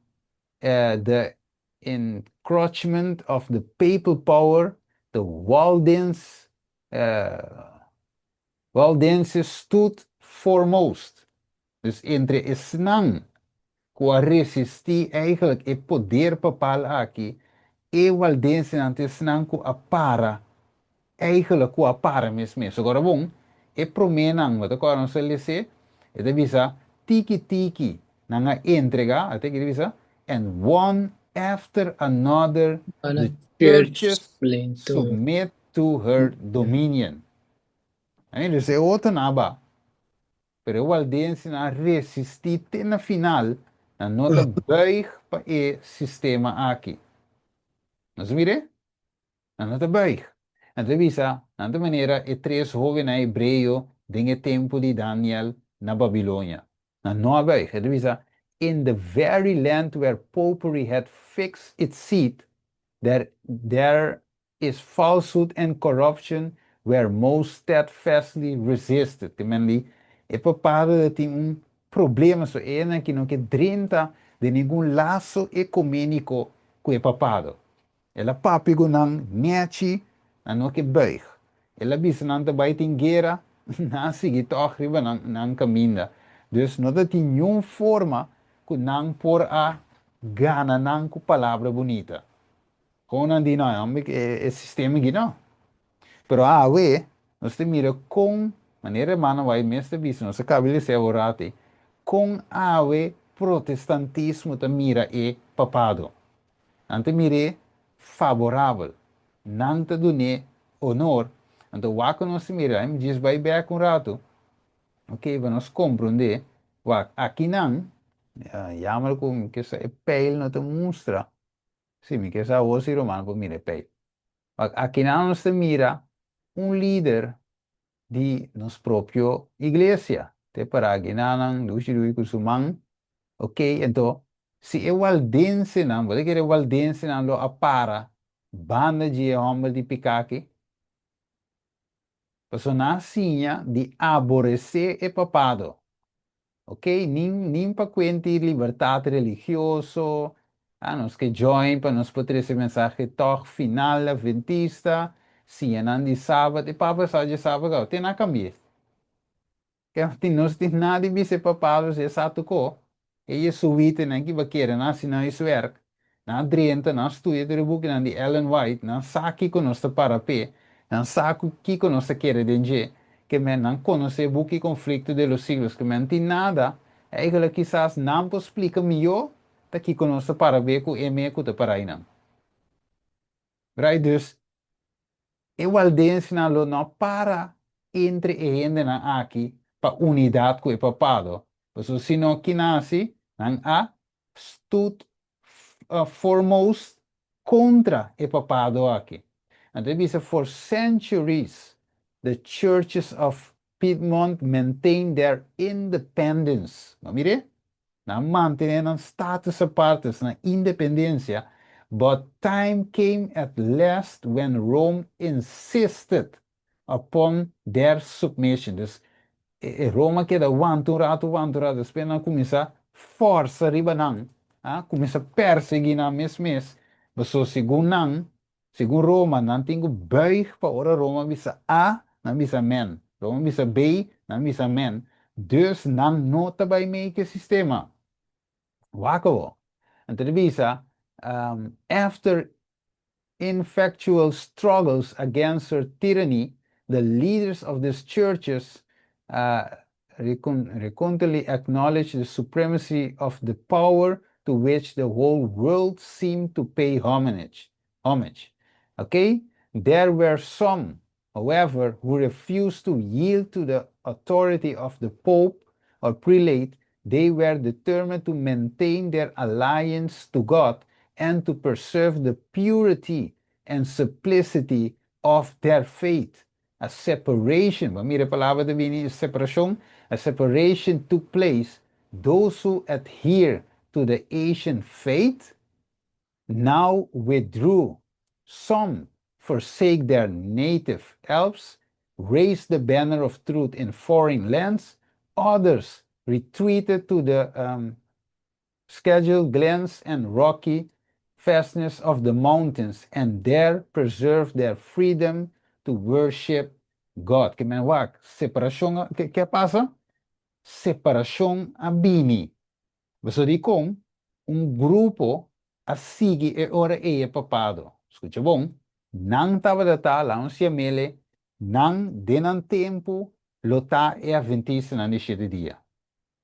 "the encroachment of the papal power, the Waldenses stood foremost." Dus entre esnan ku a resistí eigenlijk e poder papal aki, e waldensenan ta esnan ku a para, eigenlijk ku a para mes mes. Agora bon, e proménan, bo ta kòrda nos a les'é, e ta bisa, tiki tiki nan a entregá, ate ki ta bisa, "and one after another the churches submit to her dominion." Ai, dus e otro nan a ba. Pero e waldensenan a resistí te na final, nan no ta buig pa e sistema aki. Nos a mir'é? Nan no ta buig. Nan ta bisa, nan ta manera e tres hóbennan hebreo den e tempu di Daniel na Babilonia. Nan no a buig. E ta bisa, "In the very land where popery had fixed its seat, there is falsehood and corruption were most steadfastly resisted." Ke men di, e papado tin un problema, so e ku no ke drenta den ningun laso ekuméniko ku e papado. El a papia ku nan nechi, nan no ke buig. El a bisa nan ta bai tin guera, nan sigui tòg riba nan kaminda. Dus no ta tin ningun forma ku nan por a gana nan ku palabra bunita. Kon nan di no, e sistema aki no. Pero awe, nos ta mira kon, manera hermano White mes ta bisa, nos a kaba di lesa awor, kon awe protestantismo ta mira e papado. Nan ta mir'é favorabel. Nan ta dun'é honor. Anto, wak nos ta mira, mi djis bai bèk un ratu. Ok, pa nos komprondé. Wak, aki nan, jammer ku ke e pijl no ta mustra. Si, mi ke sa si ruman por mira e pijl. Wak, aki nan nos ta mira un lider di nos propio iglesia. Te para ginanan, dushi dushi ku su man. Ok, anto, si e waldensenan, bo ta kere waldensenan lo a para banda di e hòmber di piká aki? Pasobra nan a siña di aboresé e papado. Ok, nin pa kuenta libertat religioso, ah, nos ke join pa nos por trese mensahe tòg final adventista, siña nan di sabat, e papa sa di sabat, te nan kambi'é. Ke tin nos tin nada di bisa e papado si e sa tokó, e jesuítanan ki ba kere nan hasi nan huiswerk, nan drenta, nan studia tur e bukinan di Ellen White, nan sa kiko nos ta para p'e, nan sa ku kiko nos ta kere den dje, ke men nan konosé buki Conflicto de los Siglos, ke men tin nada, eigenlijk kisas nan por splika mihó ta kiko nos ta para p'e ku e me ku ta para einan. Right, dus e waldensenan lo no para entre e hendenan aki pa unidat ku e papado. Pasobra si no ki nan hasi, nan a stood foremost kontra e papado aki. Anto e bisa, "For centuries the churches of Piedmont maintained their independence." Ma mire? Nan a mantené nan status aparte, nan independensia. But time came at last when Rome insisted upon their submission. Dus e Roma keda wanta un ratu, wanta un ratu, despues nan a kuminsá fòrsa riba nan, a kuminsá persiguí nan mes mes, pasobra segun nan, segun Roma, nan tin ku buig pa ora Roma bisa A, nan bisa men, Roma bisa B, nan bisa men, dus nan no ta bai mei ku e sistema. Wak awor. Anto ta bisa, After ineffectual struggles against her tyranny, the leaders of these churches reluctantly acknowledged the supremacy of the power to which the whole world seemed to pay homage. Homage. Okay? There were some, however, who refused to yield to the authority of the Pope or prelate. They were determined to maintain their alliance to God and to preserve the purity and simplicity of their faith. A separation, bo mira e palabra ta bini, separashon, a separation took place. Those who adhere to the ancient faith now withdrew. Some forsake their native Alps, raised the banner of truth in foreign lands, others retreated to the scheduled glens and rocky fastness of the mountains and there preserved their freedom to worship God. Ke men wak, separashon, ke a pasa? Separashon a bini. Pasobra dikon un grupo a sigui e ora ei e papado? Skucha bon, nan tabata ta la un siamele, nan den nan tempu lo ta e Adventistanan di shete dia.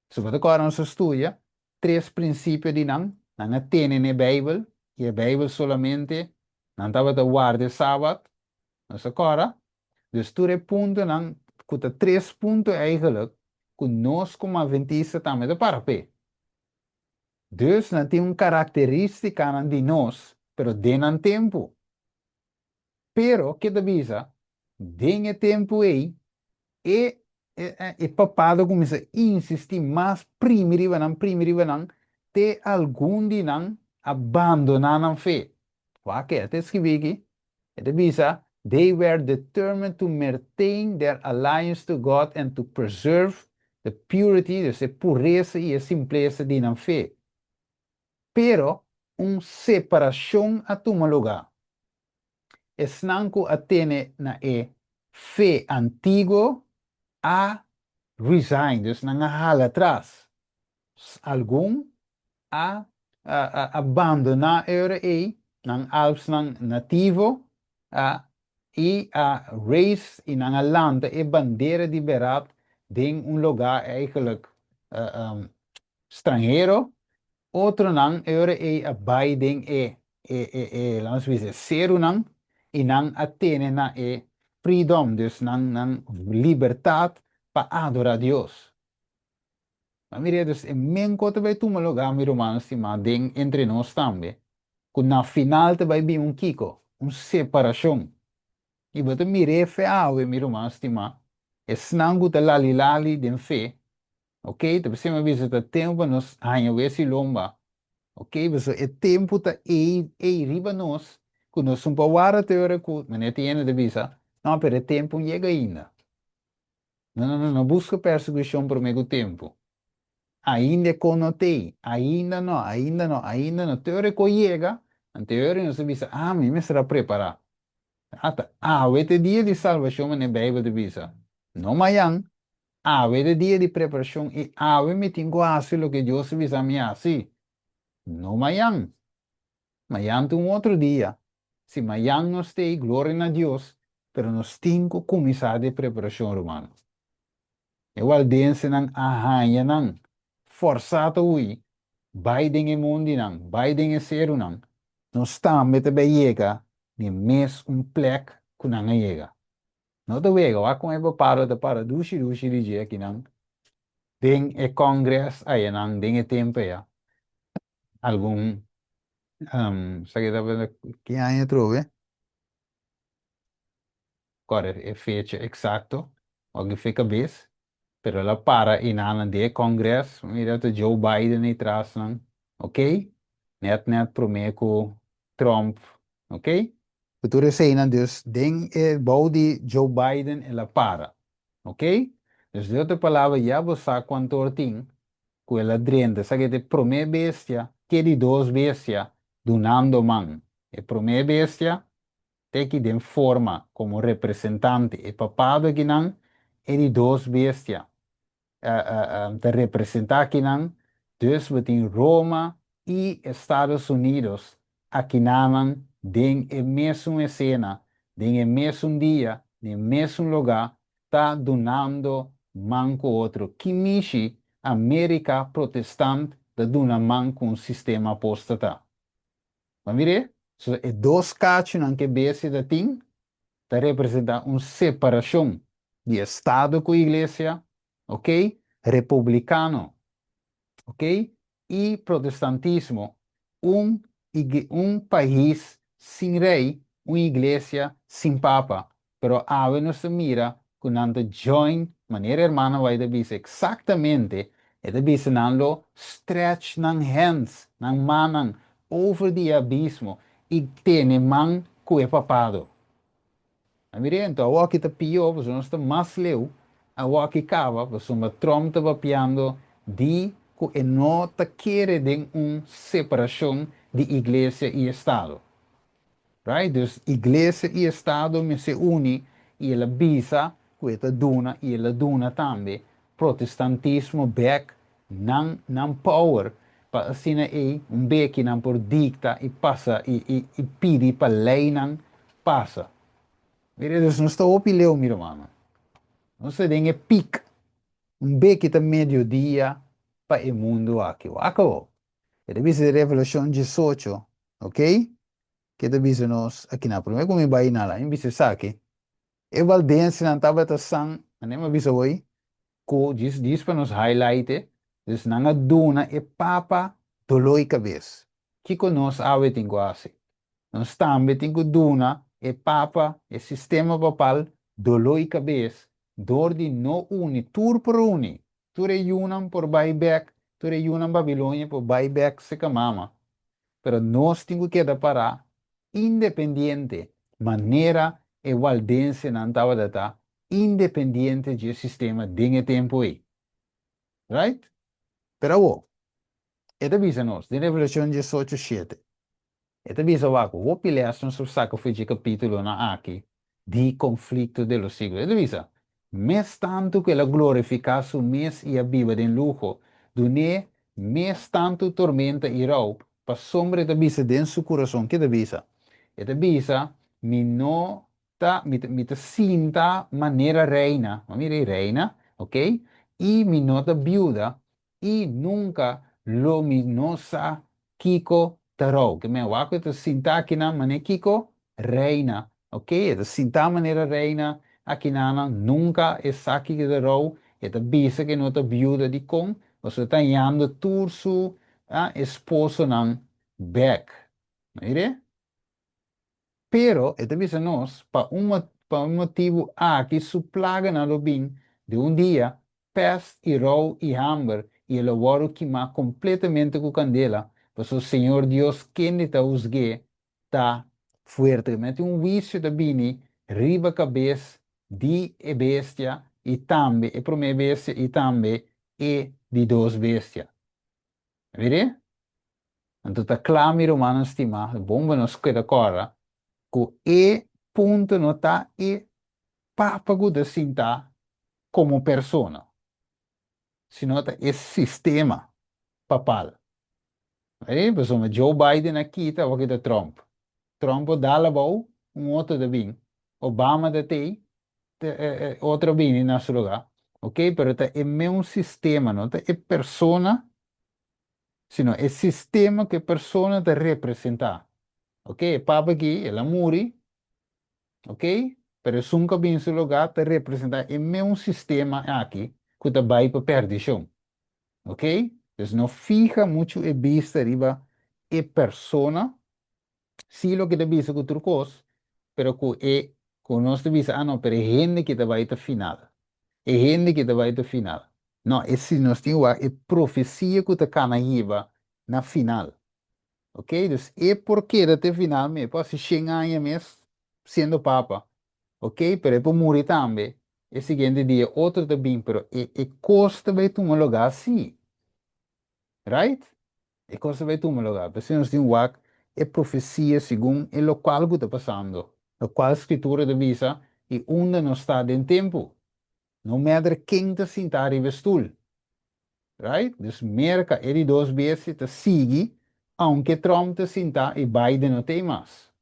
Si bo ta kòrda nos a studia tres prinsipio di nan, nan a tene na e Beibel, i e Beibel solamente, nan tabata warda e Sabat, nos a kòrda? Dus tur e puntonan, ku ta tres punto eigenlijk, ku nos komo Adventista tambe ta para p'e. Dus nan tin un karakterístikanan di nos, pero den nan tempu. Pero, ke ta bisa? Den e tempu ei, e e papado a kuminsá insistí mas primi riba nan, primi riba nan, te algun di nan a bandoná nan fe. Wak e ta skibi aki? E ta bisa, They were determined to mertain their alliance to God and to preserve the purity, dus e puresa i e simplesa di nan fe. Pero, un separashon a tuma lugá. Esnan ku a tene na e fe antiguo a resign, dus nan a hala atras. Algun a a bandoná e ora ei nan Alpsnan nativo a i a raise i nan a lanta e bandera di berat den un lugá eigenlijk stranhero. Otronan e ora ei a bai den e e e e laat nos bisa e serunan i nan a tene na e freedom, dus nan nan libertat pa adorá Dios. Ma mira, dus e men ku ta bai tuma lugá, mi rumannan stimá, den entre nos tambe, ku na final ta bai bin un kiko? Un separashon. I bo ta mir'é fe awe, mi ruman stimá, esnan ku ta lali lali den fe, ok, ta p'esei mi a bisa ta tempu pa nos haña wes i lomba, ok, pasobra e tempu ta ei ei riba nos, ku nos no por warda te ora ku, manera tin hende ta bisa, no, pero e tempu no yega ainda. No, no, no, no buska persekushon promé ku tempu. Ainda e kon no t'ei, ainda no, ainda no, ainda no. Te ora e kon yega, anto e ora nos ta bisa, ah, mi mester a prepará. Ata, awe ta e dia di salbashon manera Beibel ta bisa. No mañan, awe ta e dia di preparashon i awe mi tin ku hasi loke Dios a bisa mi hasi. No mañan. Mañan ta un otro dia. Si mañan nos ta ei, gloria na Dios, pero nos tin ku kuminsá di preparashon, ruman. E waldensenan a haña nan fòrsá ta hui bai den e mondinan, bai den e serunan. Nos tambe ta bai yega n'e mes un plek ku nan a yega. No ta wega, wak kon e papado ta para dushi dushi di dje akinan den e kongres ayanan den e tempu aya. Algun, sa ke tabata ki aña atrobe? Kòrda e fecha eksakto, wak di fe kabes. Pero el a para einan den Congress, mira ta Joe Biden ei tras nan, ok? Net net promé ku Trump, ok? Ku tur eseinan dus den e bou di Joe Biden el a para, ok? Dus den otro palabra ya bo sa kuantu or tin ku el a drenta, esaki ta e promé bestia ke di dos bestia dunando man. E promé bestia te ki den forma komo representante e papado akinan, e di dos bestia ta representá akinan, dus bo tin Roma i Estados Unidos akinanan den e mesun esena, den e mesun dia, den e mesun lugá, ta dunando man ku otro. Ki mishi Amerika protestant ta duna man ku un sistema apóstata? Bo a mir'é? So e dos kachunan ku e bestia ta tin ta representá un separashon di estado ku iglesia, ok, republikano, ok, i protestantismo, un un pais sin rei, un iglesia sin papa. Pero awe nos ta mira ku nan ta join, manera hermana White a bisa eksaktamente, e ta bisa nan lo stretch nan hands, nan mannan, over di e abismo i tene man ku e papado. A mira anto awoki ta pió pasobra nos ta mas leu, awoki kaba pasobra Trump ta papiando di ku e no ta kere den un separashon di iglesia i estado. Right? Dus iglesia i estado mester uni i el a bisa ku e ta duna i el a duna tambe protestantismo bek nan nan power pa asina ei un beki nan por dikta i pasa i i i pidi pa leinan pasa. Mira dus nos ta hopi leu mi rumannan. Nos ta den e pik. Un beki ta mediodia pa e mundu aki. Wak awor. E ta bisa den Revelashon 18, ok? Ke ta bisa nos akinan. Promé ku mi bai nala, mi bisa esaki. E waldensenan tabata san, manera mi a bisa hoy, ku djis djis pa nos highlight e, dus nan a duna e papa doló i kabes. Kiko nos awe tin ku hasi? Nos tambe tin ku duna e papa, e sistema papal, doló i kabes dor di no uni, tur por uni, tur e yunan por bai bek, tur e yunan Babilonia por bai bek seka mama. Pero nos tin ku keda pará independiente, manera e waldensenan tabata ta independiente dje sistema den e tempu ei. Right? Pero awor, e ta bisa nos den Revelashon 18, 7, E ta bisa wak hopi les nos por saka for dje kapitulonan aki di Conflicto de los Siglos. E ta bisa, Mes tantu ku el a glorifiká su mes i a biba den luho, dun'é mes tantu tormenta i rou, pasobra e ta bisa den su kurason, ke ta bisa? E ta bisa, Mi no ta, mi ta, mi ta sinta manera reina, bo a mira ei, reina, ok, i mi no ta biuda, I nunka lo mi no sa kiko ta rou. Ke men wak ku e ta sintá akinan manera kiko? Reina. Ok, e ta sintá manera reina akinanan, nunka e sa kiko ta rou, e ta bisa ku e no ta biuda. Dikon? Pasobra e ta hañando tur su esposonan bèk. Mira? Pero e ta bisa nos, pa un pa un motibu aki su plaganan lo bin den un dia, pèst i rou i hamber, i e lo wòrdu kimá kompletamente ku kandela, pasobra Señor Dios kende ta husg'é ta fuerte. Mete un huisio ta bini riba kabes di e bestia i tambe e promé bestia i tambe e di dos bestia. Mir'é? Anto ta kla, mi rumannan stimá, bon pa nos keda kòrda ku e punto no ta e papa ku ta sintá komo persona, sino ta e sistema papal. Ei, pasobra Joe Biden a kita, awor kita Trump. Trump a dal abou, un otro ta bin. Obama ta tei, otro a bini na su lugá. Ok, pero ta e meun sistema, no ta e persona sino e sistema ku e persona ta representá. Ok, e papa aki, el a muri, ok, pero esun ku a bini su lugá ta representá e meun sistema aki ku ta bai pa perdishon. Ok, dus no fiha muchu e bista riba e persona, sí loke ta bisa ku tur kos, pero ku e ku nos ta bisa, ah no, pero e hende ki ta bai ta final. E hende ki ta bai te final. No, e si nos tin wak e profesia ku ta kana hiba na final. Ok, dus e por keda te final mes, e por hasi shen aña mes siendo papa. Ok, pero e por muri tambe. E siguiente dia otro ta bin, pero e e kos ta bai tuma lugá sí. Right? E kos ta bai tuma lugá. P'esei nos tin wak e profesia segun e lokual ku ta pasando, lokual Skritura ta bisa i unda nos ta den tempu. No matter ken ta sintá riba e stul. Right? Dus Merka e di dos bestia ta sigui aunke Trump ta sintá i Biden no t'ei mas.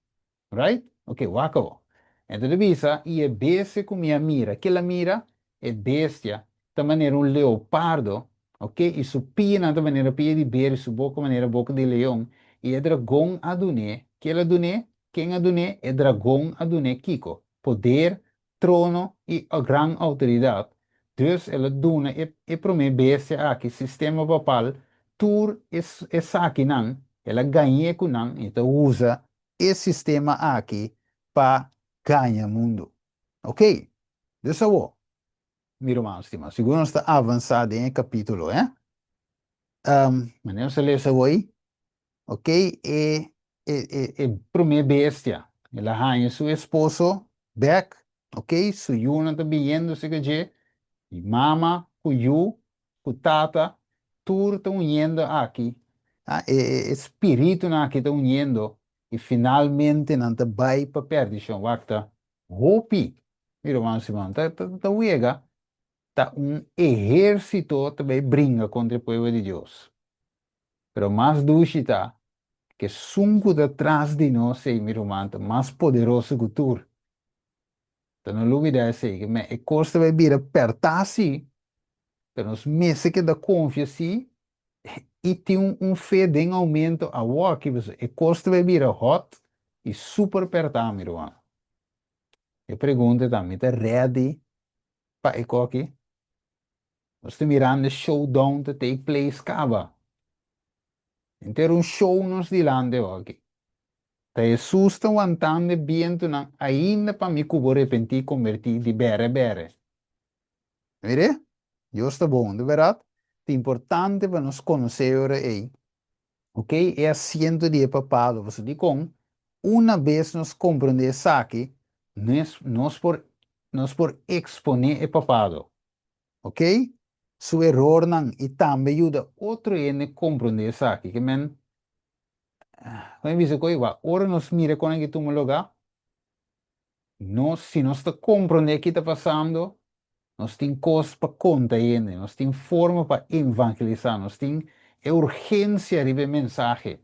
Right? Ok, wak awor. Enton ta bisa, I e bestia ku mi a mira, kel a mira? E bestia ta manera un leopardo, ok, i su pianan ta manera pia di ber i su boka manera boka di leon, i e dragon a dun'é, kel a dun'é? Ken a dun'é? E dragon a dun'é kiko? Poder, trono i gran outoridat. Dus el a duna e e promé bestia aki, sistema papal, tur esakinan, el a gañ'é ku nan i ta usa e sistema aki pa gaña mundu. Ok, dus awor, mi ruman stima, sigur nos ta avansá den e kapítulo, eh? Manera nos a lesa awor ei, ok, e, e, e, e promé bestia, el a haña su esposo bèk, ok, su yunan ta biniendo serka dje, i mama ku yu ku Tata tur ta uniendo aki, e e spiritunan aki ta uniendo i finalmente nan ta bai pa perdishon. Wak ta hopi, mi ruman Simon, ta ta wega, ta un ehérsito ta bai bringa kontra e pueblo di Dios. Pero mas dushi ta ku esun ku ta tras di nos ei, mi ruman, ta mas poderoso ku tur. Ta no lubida esei, ke men e kos ta bai bira pèrtá sí, pero nos mester keda konfia sí i tin un fe den oumento awoki, pasobra e kos ta bai bira hòt i super pèrtá, mi ruman. E pregunta ta, mi ta ready pa e koki? Nos ta mirando e showdown ta take place kaba. Henter un show nos dilanti awoki. Ta Hesus ta wantando e bientunan ainda pa mi ku bo repentí i kombertí di bèrè bèrè. Mir'é? Dios ta bon, di bèrdat? Ta importante pa nos konosé e ora ei, oke, e asiento di e papado, pasobra dikon? Una bes nos komprondé esaki, nos por nos por eksponé e papado, oke, su erornan i tambe yuda otro hende komprondé esaki. Ke men, Kon e bisa ku igual, ora nos mira kon aki tuma lugá, nos, si nos ta komprondé ki ta pasando, nos tin kos pa konta hende, nos tin forma pa evangelisá, nos tin e urgensia riba e mensahe.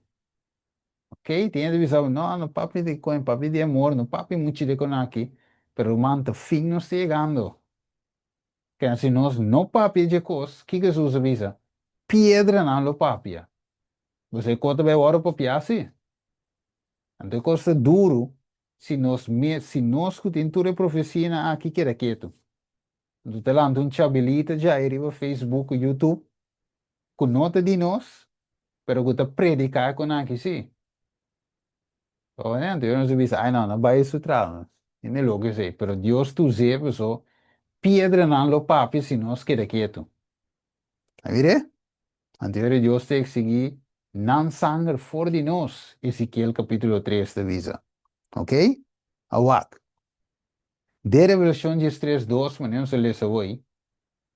Ok, tin hende bisa bo, no, no papia di kon, papia di amor, no papia muchu di kon aki, pero ruman, ta fin nos ta yegando. Kende si nos no papia dje kos, kiko Hesus a bisa? Piedranan lo papia. Bo sa e kos ta bai wòrdu papiá si. Anto e kos ta duru si nos mes, si nos ku tin tur e profesianan aki keda ketu. Anto ta lanta un chabilita djai riba Facebook ku YouTube ku no ta di nos, pero ku ta prediká e kon aki si. Anto yo nos a bisa, ai no, no bai su tras, hende loko esei, pero Dios ta us'é paso piedranan lo papia si nos keda ketu. A mir'é? Anto ora Dios ta eksigí nan sanger for di nos, Ezekiel kapítulo tres ta bisa. Ok? A wak. Den Revelashon diestres dos, manera nos a lesa awor,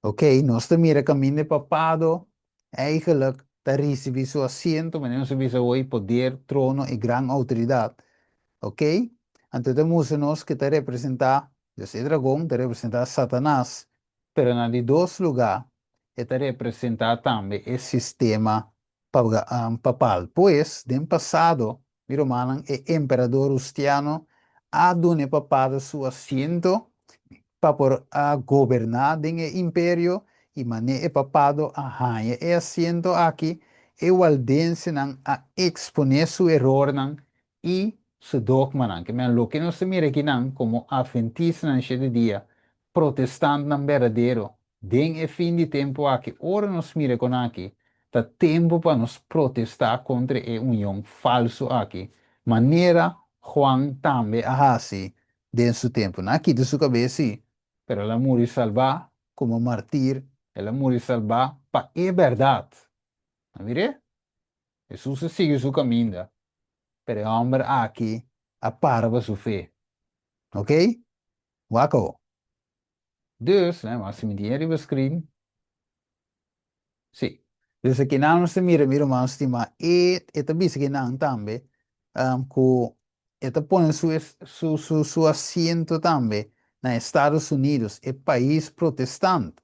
ok, nos ta mira kaminda e papado eigenlijk ta risibí su asiento, manera nos a bisa awor, poder, trono i gran outoridat. Ok? Anto ta mustra nos ku ta representá, dus e dragon ta representá Satanas, pero na di dos lugá e ta representá tambe e sistema papal. Pues, den pasado, mi rumannan, e emperador Rustiano a duna e papado su asiento pa por a goberná den e imperio, i manera e papado a haña e asiento aki, e waldensenan a eksponé su erornan i su dogmanan. Ke men loke nos ta mira akinan komo atventistanan shete dia, protestantnan berdadero, den e fin di tempu aki, ora nos mira kon aki, ta tempu pa nos protestá kontra e union falsu aki, manera Juan tambe a hasi den su tempu. Nan a kita su kabes, sí, pero el a muri salbá. komo martir, el a muri salbá pa e bèrdat. A mir'é? Hesus a sigui su kaminda, pero e hòmber aki a para pa su fe. Ok? Wak awo. Dus, mas si mi tin e riba screen. Sí. Dus akinan nos ta mira, mi ruman stimá, e e ta bisa kinan tambe ku e ta pone su su su su asiento tambe na Estados Unidos, e pais protestant,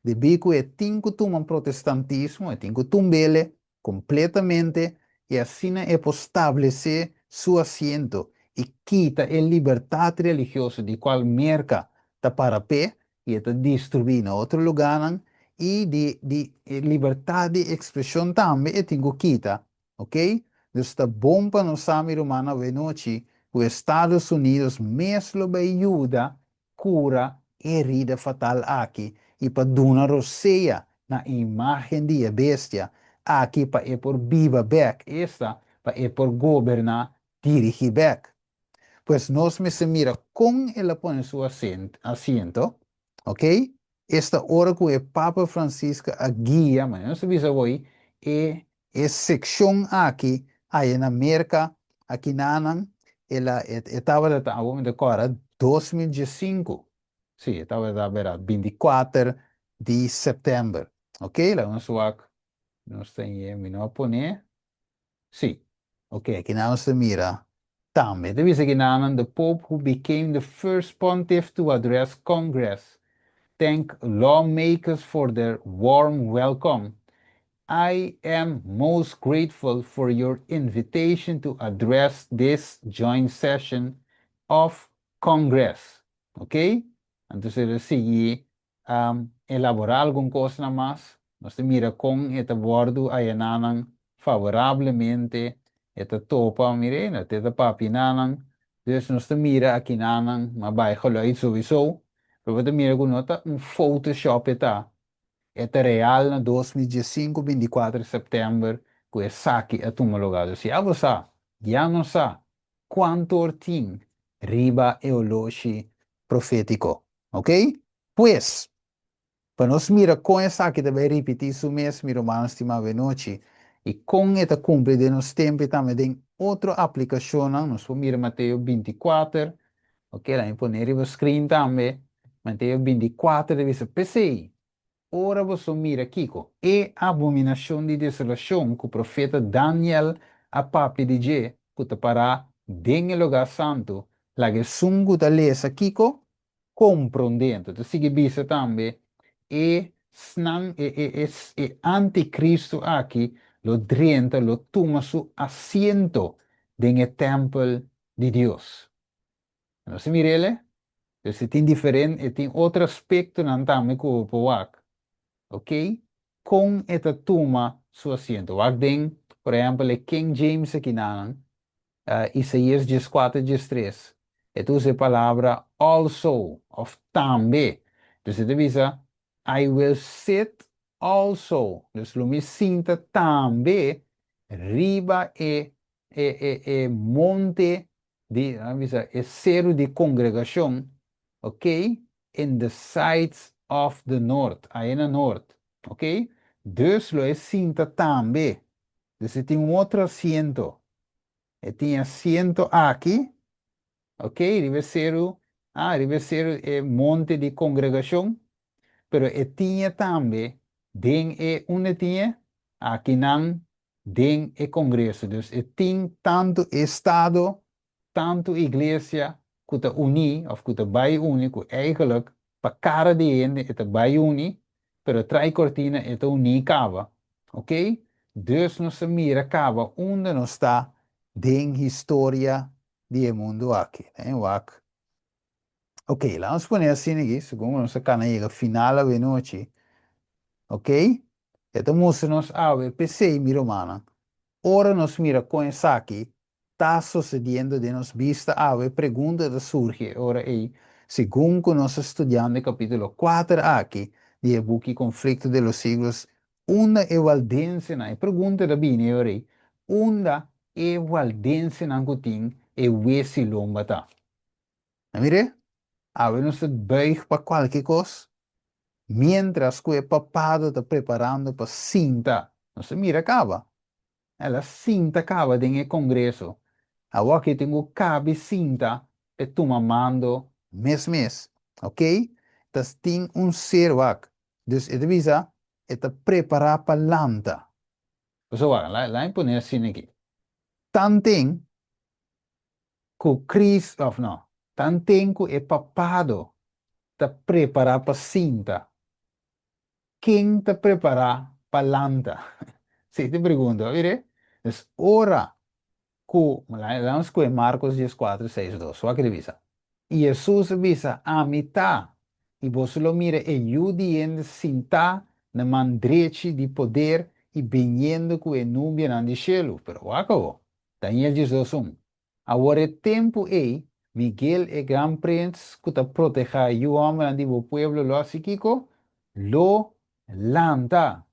debí ku e tin ku tuma protestantismo, e tin ku tumb'ele kompletamente i asina e por stablesé su asiento i kita e libertat religioso di kual Merka ta para p'e i e ta distribuí na otro lugánan i di di e libertat di ekspreshon tambe e tin ku kita, ok. Dus ta bon pa nos sa mi rumannan awenochi ku Estados Unidos mes lo bai yuda kura e herida fatal aki i pa duna rosea na e imágen di e bestia aki pa e por biba bèk, esta, pa e por goberná, dirigí bèk. Pues nos mester mira kon el a pone su asiento, ok? Esta ora ku e Papa Francisco a guia, manera nos a bisa awor, e e sekshon aki aya na Merka, akinanan, el a e tabata ta, awor mi ta kòrda, 2015, si, e tabata bera 24 di sèptèmber, ok? Laga nos wak, nos ta mi no a pone. Sí. Ok, akinan nos ta mira tambe. Ta bisa akinanan, The Pope who became the first pontiff to address Congress thank lawmakers for their warm welcome. I am most grateful for your invitation to address this joint session of Congress. Ok? Anto se ta sigui elaborá algun kosnan mas, nos ta mira kon e ta wòrdu ayanánan favorablemente, e ta topa, mir'é, na te ta papia nanan, dus nos ta mira akinanan, ma bai geluid souiso, pero bo ta mira ku no ta un photoshop e ta, e ta real na 2015, 24 sèptèmber ku esaki a tuma lugá. Dus ya bo sa, ya nos sa kuantu or tin riba e oloshi profétiko. Ok? Pues, pa nos mira kon esaki ta bai ripití su mes, mi rumannan stimá, awenochi, i kon e ta kumpli den nos tempu i tambe den otro aplikashonnan, nos por mira Mateo 24, ok, laga mi pone riba screen tambe, Mateo 24 ta bisa, P'esei, Ora boso mira kiko? E abominashon di desolashon ku profeta Daniel a papia di dje, ku ta pará den e lugá santu, laga esun ku ta lesa kiko? Komprondé. Anto ta sigui bisa tambe, E snan, e, e, e, e antikristu aki lo drenta, lo tuma su asiento den e tèmpel di Dios. Nos a mir'el? Dus e tin diferente, e tin otro aspectonan tambe cu bo por wak. Ok? Con e ta tuma su asiento. Wak den, por ehempel, e King James akinanan, Isaías 14, 13. E ta usa e palabra also, of tambe. Dus e ta bisa, I will sit also. Dus lo mi sinta tambe riba e, e, e, e monte di, nan bisa, e seru di kongregashon, ok, in the sides of the north, aye na nort, ok, dus lo e sinta tambe, dus e tin un otro asiento, e tin e asiento aki, ok, riba e seru, ah, riba e seru, e monte di kongregashon, pero e tin e tambe den e, unda e tin e? Akinan den e kongreso. Dus e tin tantu estado, tantu iglesia ku ta uní òf ku ta bai uni, ku eigenlijk pa kara di hende e ta bai uni, pero trai kortina e ta uní kaba. Oké? Dus nos ta mira kaba unda nos ta den historia di e mundu aki. Wak. Ok, laga nos pone asina aki, segun ku nos a kana yega final awenochi. Ok, e ta mustra nos awe, p'esei, mi rumannan, ora nos mira kon esaki ta sosediendo den nos bista awe, pregunta ta surgi e ora ei, segun ku nos ta studiando e kapítulo 4 aki di e buki Conflicto de los Siglos, unda e waldensenan, e pregunta ta bini e ora ei, unda e waldensenan ku tin e wesi lomba ta? A mir'é? Awe nos ta buig pa kualke kos. Miéntras ku e papado ta preparando pa sinta, nos a mira kaba, el a sinta kaba den e kongreso, awor tin ku kabi sinta p'e tuma mando mes mes, ok? Ta tin un ser wak, dus e ta bisa e ta prepará pa lanta. Pasobra wak, laat mi pone asina aki, tanten ku Kris, òf no, tanten ku e papado ta prepará pa sinta, ken ta prepará pa lanta? Esei ta e pregunta, mire. Dus ora ku, laat nos skohe Markos dieskuater, seis, dos, wak e ta bisa, I Hesus a bisa, Ami ta, i boso lo mira e Yu di hende sintá na man drechi di poder i biniendo ku e nubianan di shelu. Pero wak awor, Daniel 12, un. Awor e tempu ei, Miguel, e gran prins ku ta protehá e yu hòmbernan di bo pueblo lo hasi kiko? Lo lanta.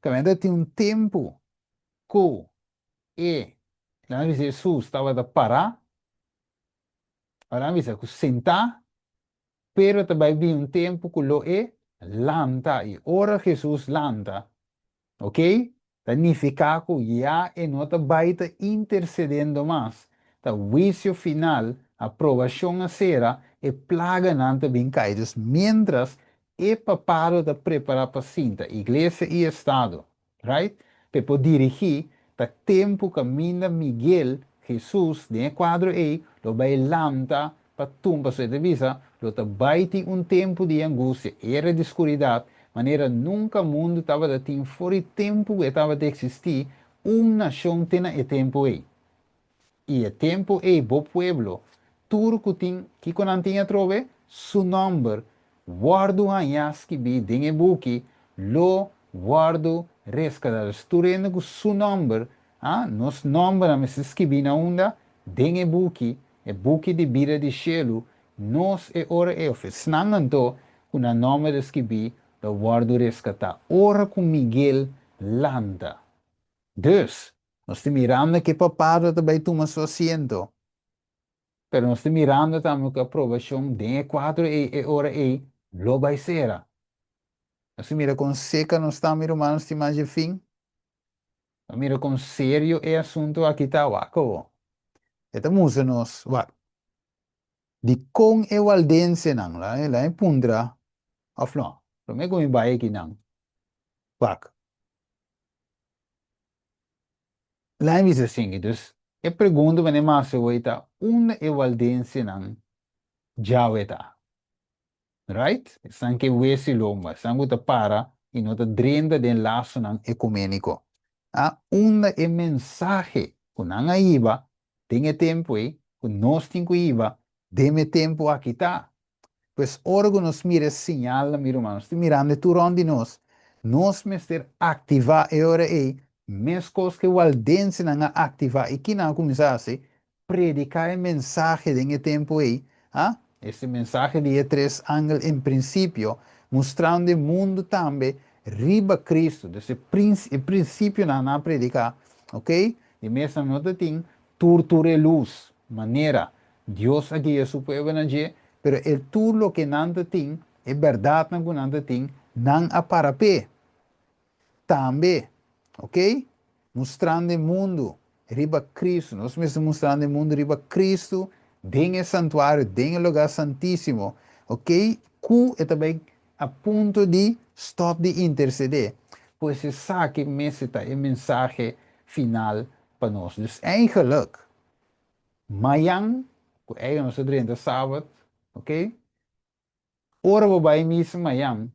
Kaminda tin un tempu ku e, nan a bisa Hesus tabata pará, ora nan a bisa ku sentá, pero ta bai bin un tempu ku lo e lanta. I ora Hesus lanta, Ok? Ta nifiká ku ya e no ta bai ta intersedendo mas. Ta huisio final, aprobashon a sera, e plaganan ta bin kai. Dus miéntras e papado ta prepará pa sinta, iglesia i estado, right, pa e por dirigí, ta tempu kaminda Miguel, Hesus, den e kuadro ei, lo bai lanta Pa tumba su e ta bisa, Lo ta bai tin un tempu di angustia, era di skuridat, manera nunka mundu tabata tin for di tempu ku e tabata eksistí un nashon te na e tempu ei. I e tempu ei bo pueblo, tur ku tin, kiko nan tin atrobe? Su nòmber wòrdu hañá skibí den e buki, lo wòrdu reskatá. Dus tur hende ku su nòmber, ah, nos nòmbernan mester skibí na unda? Den e buki. E buki di bida di shelu, nos e ora ei of esnan anto ku nan nòmber ta skibí lo wòrdu reskatá ora ku Miguel lanta. Dus, nos ta mirando ku e papado ta bai tuma su asiento, pero nos ta mirando tambe ku e aprobashon den e kuadro ei e ora ei lo bai sera. Nos ta mira kon seka nos ta, mi rumannan stimá, dje fin. A mira kon serio e asuntu aki ta, wak awo. E ta mustra nos, wak, dikon e waldensenan, la la mi puntra, òf no, promé ku mi bai akinan, wak, la mi bisa asin, dus e pregunta ku mi hasi awor ta, unda e waldensenan djawe ta? Right? Esnan ke wesi lomba, esnan ku ta para i no ta drenta den lasonan ekuméniko. A Unda e mensahe ku nan a hiba den e tempu ei, ku nos tin ku hiba den e tempu aki ta? Pues ora ku nos mira e siñalnan, mi ruman, nos ta mirando e tur rònt di nos, nos mester aktivá e ora ei meskos ku e waldensenan a aktivá i ki nan a kuminsá hasi? Prediká e mensahe den e tempu ei, a Este mensahe di e tres angel en prinsipio, mustrando e mundu tambe riba Kristu. Dus e e prinsipionan nan a prediká, ok? Di mes nan no ta tin tur tur e lus, manera Dios a guia su pueblo na dje, pero e tur loke nan ta tin, e bèrdatnan ku nan ta tin, nan a para p'e. Tambe, ok? Mustrando e mundu riba Cristo. Nos mester mustrando e mundu riba Cristo den e santuario, den e lugar santísimo, ok? Cu e ta bay a punto di stop di intercede. Pues esaki mester ta e mensahe final pa nos. Dus eigenlijk, mayan, cu eigenlijk nos ta drenta Sabbat, ok? Ora bo bai misa mayan,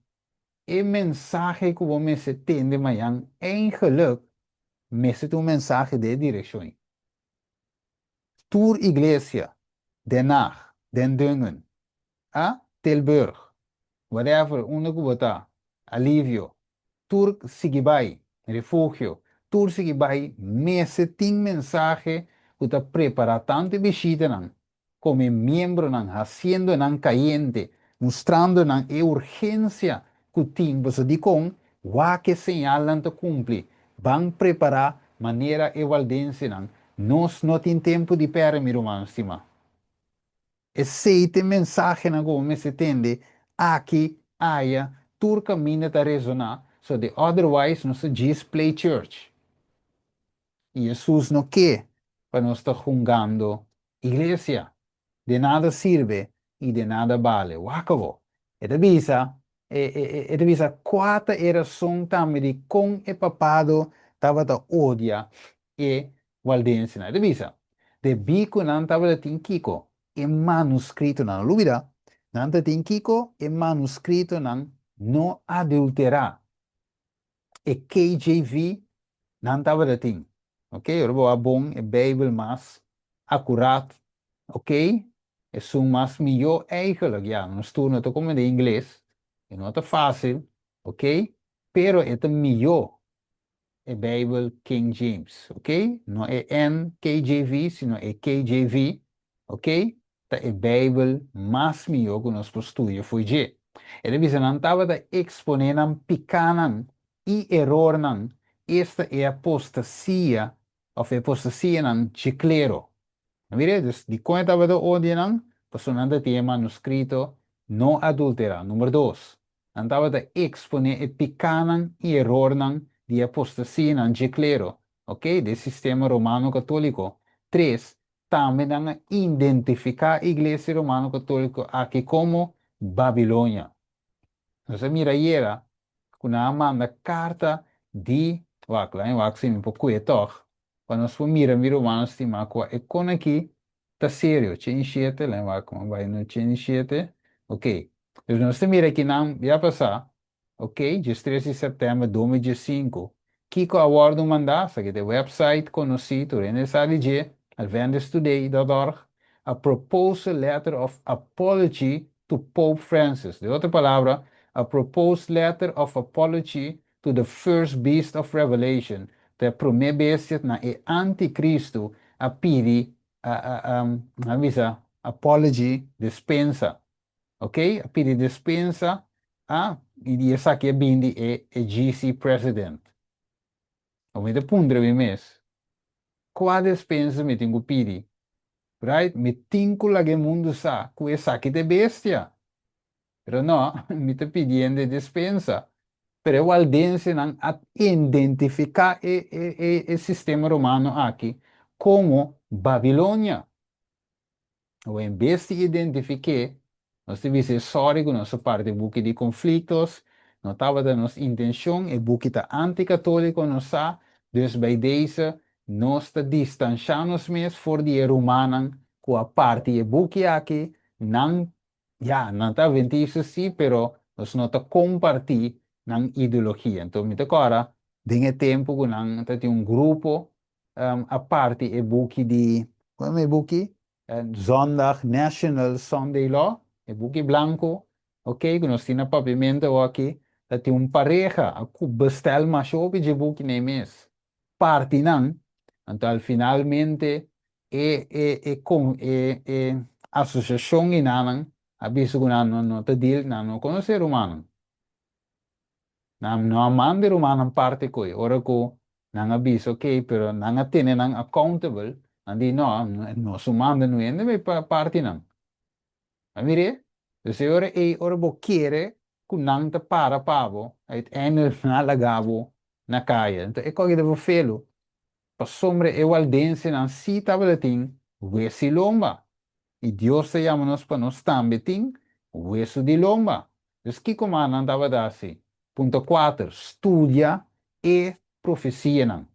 e mensahe ku bo mester tende mayan eigenlijk mester ta un mensahe den e direkshon ei. Tur iglesia, Den Haag, Den Dungen, a Tilburg, whatever, unda ku bo ta, Alivio, tur sigui bai, Refugio, tur sigui bai mester tin mensahe ku ta prepará tantu e bishitanan komo e miembronan, hasiendo nan kayente, mustrando nan e urgensia ku tin, pasobra dikon? Wak e señalnan ta kumpli. Ban prepará manera e waldensenan. Nos no tin tempu di pèrdè, mi ruman stimá. Esei ta e mensahenan ku bo mester tende aki, aya, tur kaminda ta resoná, so de otherwise nos ta djis play church. I Hesus no ke pa nos ta hungando iglesia. De nada sirbe i de nada bale. Wak bo. E ta bisa, e ta bisa kua ta e rason tambe di kon e papado tabata odia e waldensenan. E ta bisa, debí ku nan tabata tin kiko? E manuskritonan. No lubida, nan ta tin kiko? E manuskritonan no adulterá. E KJV nan tabata tin. Ok, ora bo a bon e Bijbel mas akuraat, ok, esun mas mihó eigenlijk, ya, nos tur no ta komprendé ingles, e no ta fásil, ok, pero e ta mihó e Bijbel King James, ok, no e NKJV, sino e KJV, ok, ta e Bijbel mas mihó ku nos por studia fo'i dje. E ta bisa nan tabata eksponé nan pikánan i erornan, esta e apostasia òf e apostasianan dje klero. Mira, dus dikon e tabata odia nan? Pasobra nan ta tin e manuskrito no adulterá. Number dos, nan tabata eksponé e pikánan i erornan di e apostasianan dje klero, ok, di e sistema romano katóliko. Tres, tambe nan a identifiká e Iglesia Romano Katóliko aki komo Babilonia. Nos a mira ayera ku nan a manda karta di, wak, laat mi wak si mi por kue tòg, pa nos por mira mi rumannan stimá kua e kon aki ta serio. 87, laat mi wak, mi a bai na 87, ok. Dus nos ta mira kinan ya pasá. Ok, 13 di sèptèmber 2015, kiko a wòrdu mandá? Esaki ta e wèpsait konosí, tur hende sa di dje, adventisttoday.org, a proposal letter of apology to Pope Francis. Den otro palabra, a proposed letter of apology to the first beast of Revelation, ta e promé bestia na e antikristu a pidi, a a bisa, apology, despensa. Ok, a pidi despensa a i di esaki a bin di e e GC president. Awor mi ta puntra mi mes, kua despensa mi tin ku pidi? Right? Mi tin ku laga e mundu sa ku esaki ta e bestia. Pero no, mi ta pidiendo e despensa. Pero e waldensenan a identifiká e e e e sistema romano aki komo Babilonia. Awor en bes di identifik'é, nos ta bisa e sòri ku nos a parti e buki di konfliktos, no tabata nos intenshon, e buki ta anti-katóliko, nos sa, dus bij deze nos ta distanshá nos mes for di e rumannan ku a parti e buki aki, nan, ya, nan ta adventista sí, pero nos no ta kompartí nan ideologia. Anto mi ta kòrda den e tempu ku nan ta tin un grupo a parti e buki di, kon yama e buki? Zondag National Sunday Law, e buki blanku, ok, ku nos tin na papiamentu awoki, ta tin un pareha a ku bestel masha hopi dje buki na e mes, parti nan, anto al finalmente e e e kon e e asosiashon di nan a bisa ku nan no ta deal, nan no konosé rumannan. Nan no a manda e rumannan parti ku e. Ora ku nan a bisa ok, pero nan a tene nan accountable, nan di no, nos no manda nu hende bai pa parti nan. A mir'é? Dus e ora ei, ora bo kere ku nan ta para pa bo, uiteindelijk nan a laga bo na kaya. Enton e koki ta vervelu, pasobra e waldensenan sí tabata tin wes i lomba. I Dios ta yama nos pa nos tambe tin wesu di lomba. Dus kiko mas nan tabata hasi? Punto kuater, studia e profesianan.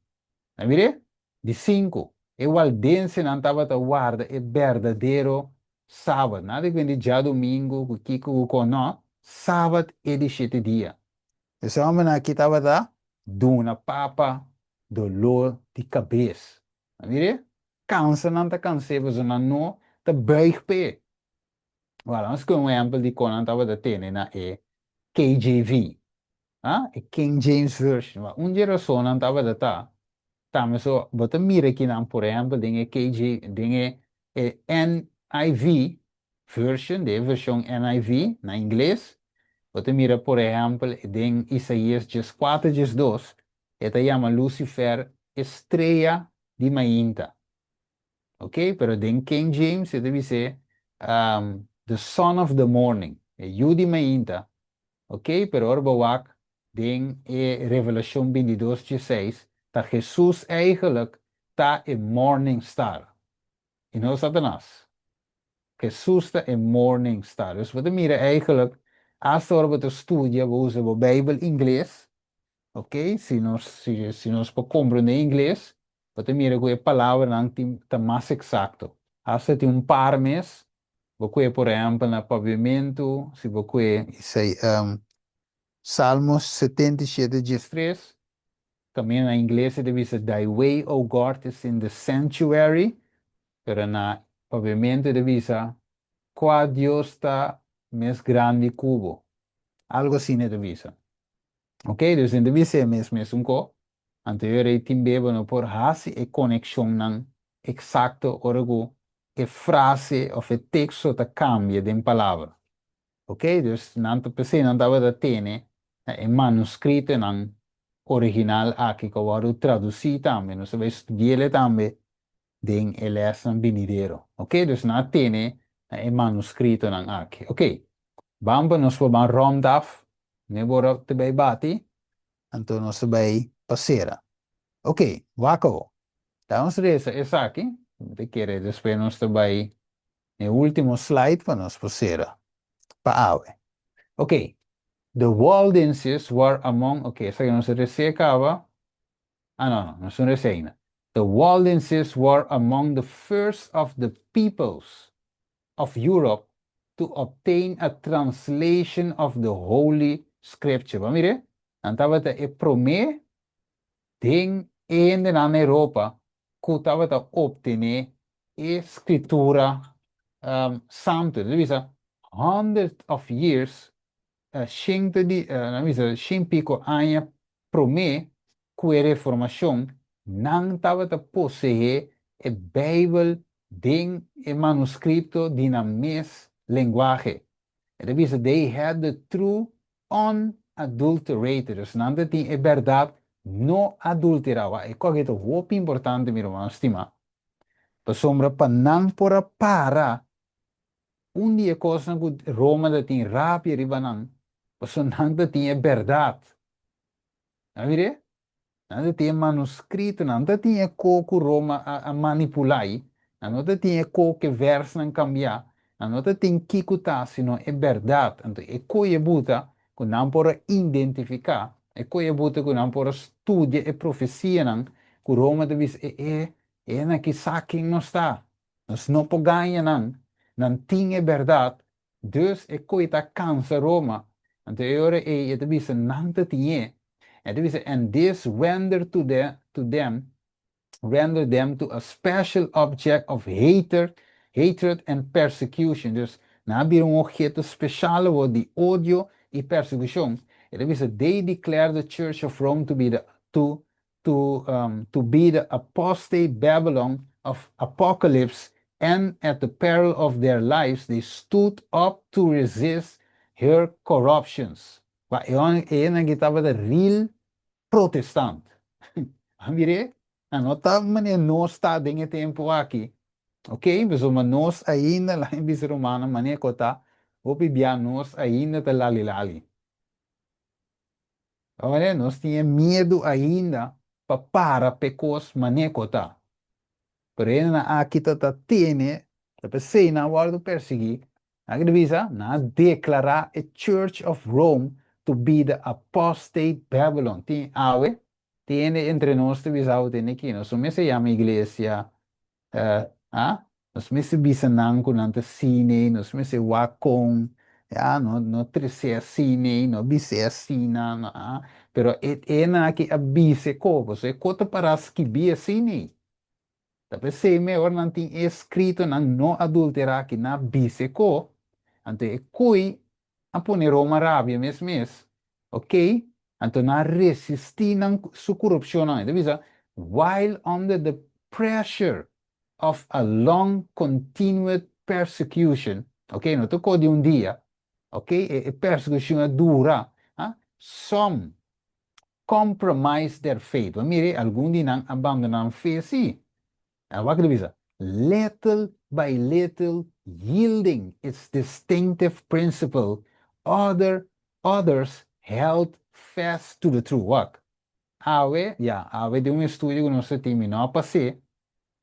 Na mir'é? Di sinku, e waldensenan tabata warda e berdadero Sabat. Nada di kuenta di djadumingu ku kiko ku kon, no. Sabat e di shete dia. E hòmbernan aki tabata duna papa doló di kabes. Na mir'é? Kansa nan ta kans'é pasobra nan no ta buig p'e. Wèl, nos kohe un ehèmpel di kon nan tabata tene na e KJV, ah, e King James Version. Wèl, un di e rasonnan tabata ta, tambe so bo ta mira kinan, por ehèmpel, den e KJ, den e e NIV Version, den e vershon NIV na ingles, bo ta mira, por ehèmpel, den Isaías 14 12, e ta yama Lucifer e strea di mainta. Ok, pero den King James e ta bis'é the son of the morning, e yu di mainta. Ok, pero ora bo wak den e Revelashon 22 16, ta Jesus eigenlijk ta e morning star. I no Satanas. Jesus ta e morning star. Dus bo ta mira eigenlijk, hasta ora bo ta studia, bo usa bo Bijbel ingles, ok, si nos por komprendé ingles, bo ta mira ku e palabranan tin ta mas eksakto. Hasta tin un par mes, bo kue por ehèmpel na papiamentu, si bo kue esei Salmos 77 13, kaminda na ingles e ta bisa "Thy way, O God, is in the sanctuary", pero na papiamentu e ta bisa "Kua Dios ta mes grandi ku bo?" Algu asina e ta bisa. Ok, dus e ta bisa e mes mesun ko, anto e ora ei tin be bo no por hasi e konekshonnan eksakto ora ku e frase òf e teksto ta kambia den palabra. Ok, dus nan ta p'esei nan tabata tene na e manuskritonan original aki ku a wòrdu tradusí tambe. Nos ta bai studi'el tambe den e lèsnan binidero. Ok, dus nan a tene na e manuskritonan aki. Ok, ban pa nos por ban rònt af, ne ora ta bai bati, anto nos ta bai pa sera. Ok, wak awo. Ta nos resa esaki, mi ta kere despues nos ta bai e último slide pa nos por sera pa awe. Ok, the Waldenses were among, ok, esaki nos a resa kaba. Ah, no, no, nos no resa ainda. The Waldenses were among the first of the peoples of Europe to obtain a translation of the Holy Scripture. Ban mira, nan tabata e promé den hendenan na Europa ku tabata obtené e Skritura Santu. Ta bisa hundred of years, shente di, nan bisa shen piko aña promé ku e Reformashon, nan tabata poseé e Beibel den e manuskripto di nan mes lenguahe. E ta bisa they had the true unadulterated, dus nan ta tin e bèrdat no adulterá. Wak, e kos aki ta hopi importante, mi ruman stimá, pasobra pa nan por a para un di e kosnan ku Roma ta tin rabia riba nan, pasobra nan ta tin e bèrdat. Nan mir'é? Nan ta tin e manuskritonan, nan ta tin e ko ku Roma a manipulá ei, nan no ta tin e ko ku e vèrsnan kambiá, nan no ta tin kiko ta sino e bèrdat. Anto e ko e buta ku nan por a identifiká, e ko e buta ku nan por a studia e profesianan ku Roma ta bisa, e e e nan ki sa ken nos ta, nos no por gaña nan, nan tin e bèrdat, Dus e koe ta kansa Roma. Anto e ora ei e ta bisa nan ta tiñ'é. E ta bisa, And this render to the to them render them to a special object of hater hatred and persecution. Dus nan a bira un obheto speshal awor di odio i persekushon. E ta bisa, They declare the Church of Rome to be the to to um to be the apostate Babylon of Apocalypse and at the peril of their lives they stood up to resist her corruptions. Wak, e hòmber e hendenan ki tabata real protestant. A mir'é? Nan no ta manera nos ta den e tempu aki. Ok, pasobra nos ainda, laga mi bisa rumannan, manera ku ta, hopi bia nos ainda ta lali lali. Ora nos tin e miedu ainda pa para p'e kos manera ku ta. Pero hendenan aki ta ta tene, ta p'esei nan a wòrdu persiguí. Nan a bisa, nan a deklará e Church of Rome to be the apostate Babylon. Tin awe, tin hende entre nos ta bisa awe tene ki nos no mester yama iglesia Ah, nos mester bisa nan ku nan ta sine, nos mester wak kon, ya, no, no trese asina, no bis'é asina, no, ah, pero e e nan aki a bis'é ko, pasobra e ko ta pará skibí asina. Ta p'esei me ora nan tin e eskritonan no adulterá aki, nan a bis'é ko, anto e koi a pone Roma rabia mes mes, ok, anto nan a resistí nan su korupshonnan. E ta bisa, while under the pressure of a long continued persecution, ok, no ta ko di un dia, ok, e persekushon a dura, ha, some compromised their faith. Bo mira, algun di nan a bandoná nan fe, sí. Wak ta bisa, Little by little yielding its distinctive principle, other Others held fast to the truth. Wak. Awe, ya, awe den un estudio ku nos ta tin, mi no a pas'é,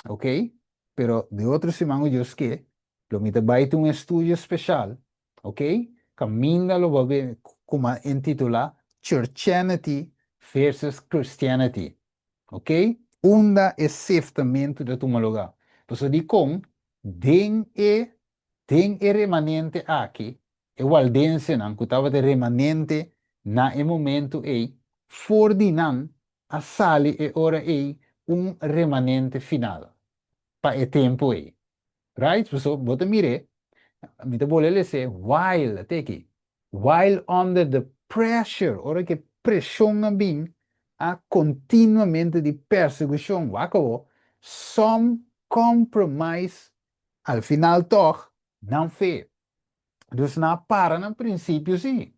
ok? Pero di otro siman ku Dios ke, lo mi ta bai tin un estudio speshal, ok? Kaminda lo bo be ku mi a intitulá Churchianity versus Christianity, ok? Unda e seftamentu ta tuma lugá? Pasobra dikon den e den e remanente aki E waldensenan ku tabata remanente na e momentu ei, for di nan a sali e ora ei un remanente final pa e tempu ei. Right? Pasobra bo ta mir'é, mi ta bolbe les'é, while, te aki, while under the pressure, ora ku e preshon a bin, a kontinuamente di persekushon, wak awor, some compromise, al final tòg, nan fe. Dus nan a para na prinsipio sí,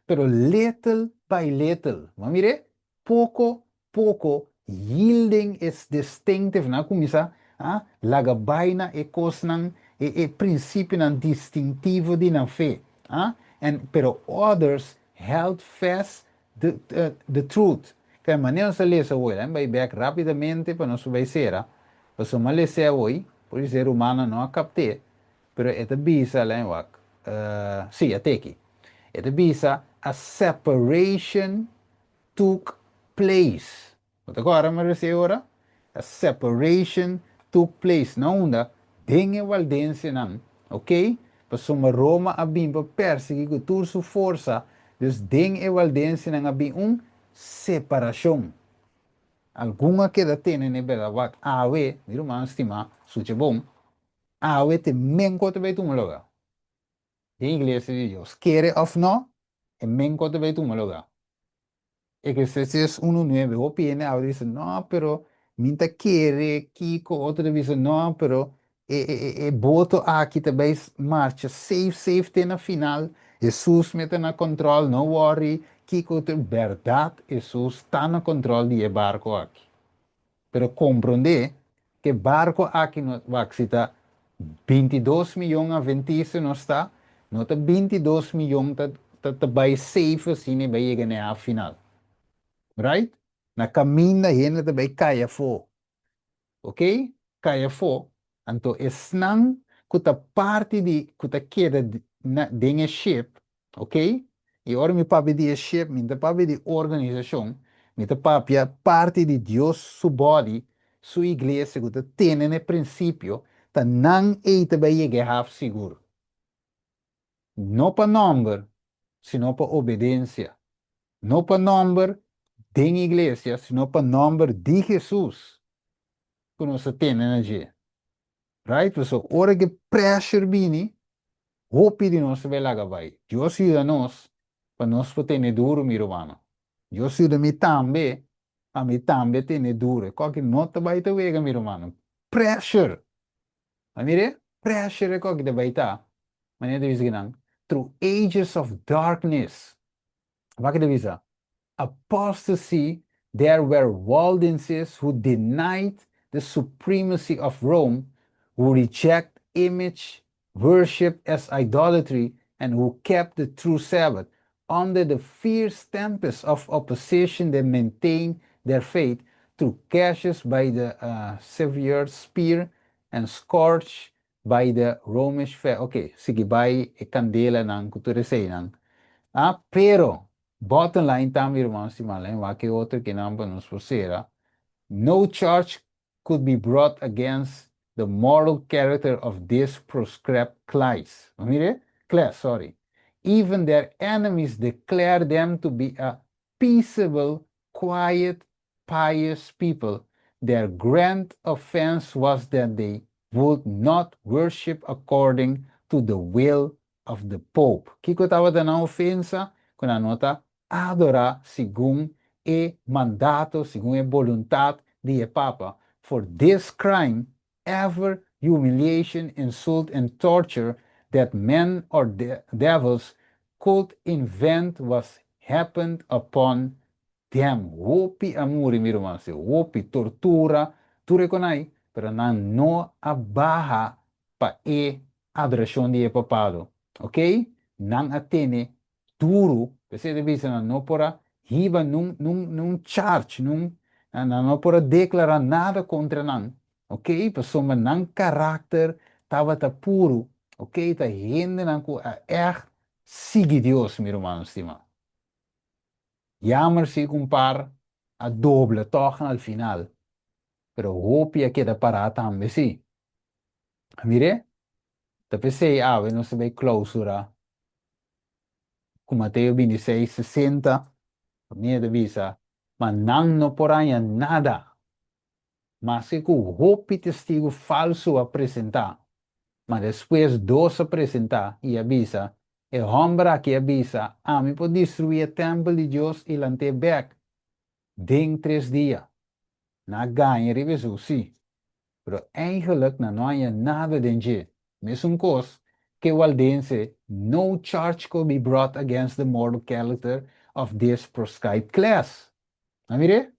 pero little by little, bo a mir'é? Poko poko, yielding is distinctive, nan a kuminsá a laga bai na e kosnan, e e prinsipionan distintivo di nan fe, a and pero others held fast the the truth. Kaya manera nos a lesa awor, laga mi bai bèk rápidamente pa nos por bai sera, pasobra mi a les'é awor, por di ser rumannan no a kapt'é, Pero e ta bisa, lei wak, sí, a teki. E ta bisa, a separation took place. Bo ta kòrda mi resi ora? A separation took place. Na unda? Den e waldensenan, ok? Pasobra Roma a bin pa persiguí ku tur su forsa, dus den e waldensenan a bin un separashon. Algun a keda tene n'e bèrdat. Wak, awe, mi ruman stimá, sucha bon, Awe te men ku ta bai tuma lugá den Iglesia di Dios. Kere òf nò, e men ku ta bai tuma lugá. Eclesiastes unu nuebe, hopi hende awe ta bisa, No, pero mi ta kere kiko. Otro ta bisa, No, pero e e e boto aki ta bai marcha safe safe te na final. Hesus me ta na kòntròl, no wòri. Kiko ta bèrdat, Hesus ta na kòntròl di e barko aki. Pero komprondé ku e barko aki no wak si ta 22 miyon aventista nos ta, no ta 22 miyon ta ta bai safe asina i bai yega na e haf final. Right? Na kaminda hende ta bai kai afó. Ok? Kai afó. Anto esnan ku ta parti di ku ta keda na den e ship, ok? I ora mi papia di e ship, mi no ta papia di organisashon, mi ta papia parti di Dios su body, su iglesia ku ta tene na e prinsipio, ta nan ei ta bai yega e haf sigur. No pa nòmber, sino pa obedensia. No pa nòmber den iglesia, sino pa nòmber di Hesus ku nos ta tene na dje. Right? Pasobra ora ku e pressure bini, hopi di nos ta bai laga bai. Dios yuda nos pa nos por tene duru, mi rumannan. Dios yuda mi tambe pa mi tambe tene duru. E koki no ta bai ta wega, mi rumannan. Pressure! A mira? Pressure e koki ta bai ta. Manera ta bisa kinan, through ages of darkness. Wak ta bisa? Apostasy, there were Waldenses who denied the supremacy of Rome, who reject image worship as idolatry, and who kept the true Sabbath. Under the fierce tempest of opposition they maintained their faith through gashes by the severed spear and scorched by the Romish fire. Ok, sigui bai e kandelanan ku tur eseinan. Ah, pero, bottom line ta, mi ruman stimá, lain wak e otro kinan pa nos por sera. No charge could be brought against the moral character of this proscribed class. Bo mira? Class, sorry. Even their enemies declared them to be a peaceable, quiet, pious people. Their grand offense was that they would not worship according to the will of the Pope. Kiko tabata nan ofensa? Ku nan no ta adorá segun e mandato, segun e boluntat di e Papa. For this crime, ever humiliation, insult and torture that men or devils could invent was happened upon them. Hopi a muri, mi ruman, si hopi tortura, tur e konai, pero nan no a baha pa e adorashon di e papado. Ok? Nan a tene. duru, p'esei ta bisa nan no por a hiba nun nun nun charge, nun nan no por a deklará nada kontra nan, ok, pasobra nan karakter tabata puru, ok, ta hendenan ku a ègt sigui Dios, mi rumannan stimá. Jammer si ku un par a dobla tòg al final, pero hopi a keda pará tambe si. A mir'é? Ta p'esei awe nos ta bai klousura ku Mateo bintiseis, sesenta, mi ta bisa, Ma nan no por haña nada, maske ku hopi testigu falsu a presentá. Ma despues dos a presentá i a bisa, E hòmber aki a bisa, Ami por destruí e tèmpel di Dios i lant'é bèk den tres dia. Nan a gaña riba Hesus, sí, pero eigenlijk nan no haña nada den dje. Mesun kos ke waldense, no charge could be brought against the moral character of this proscribed class. Nan mir'é?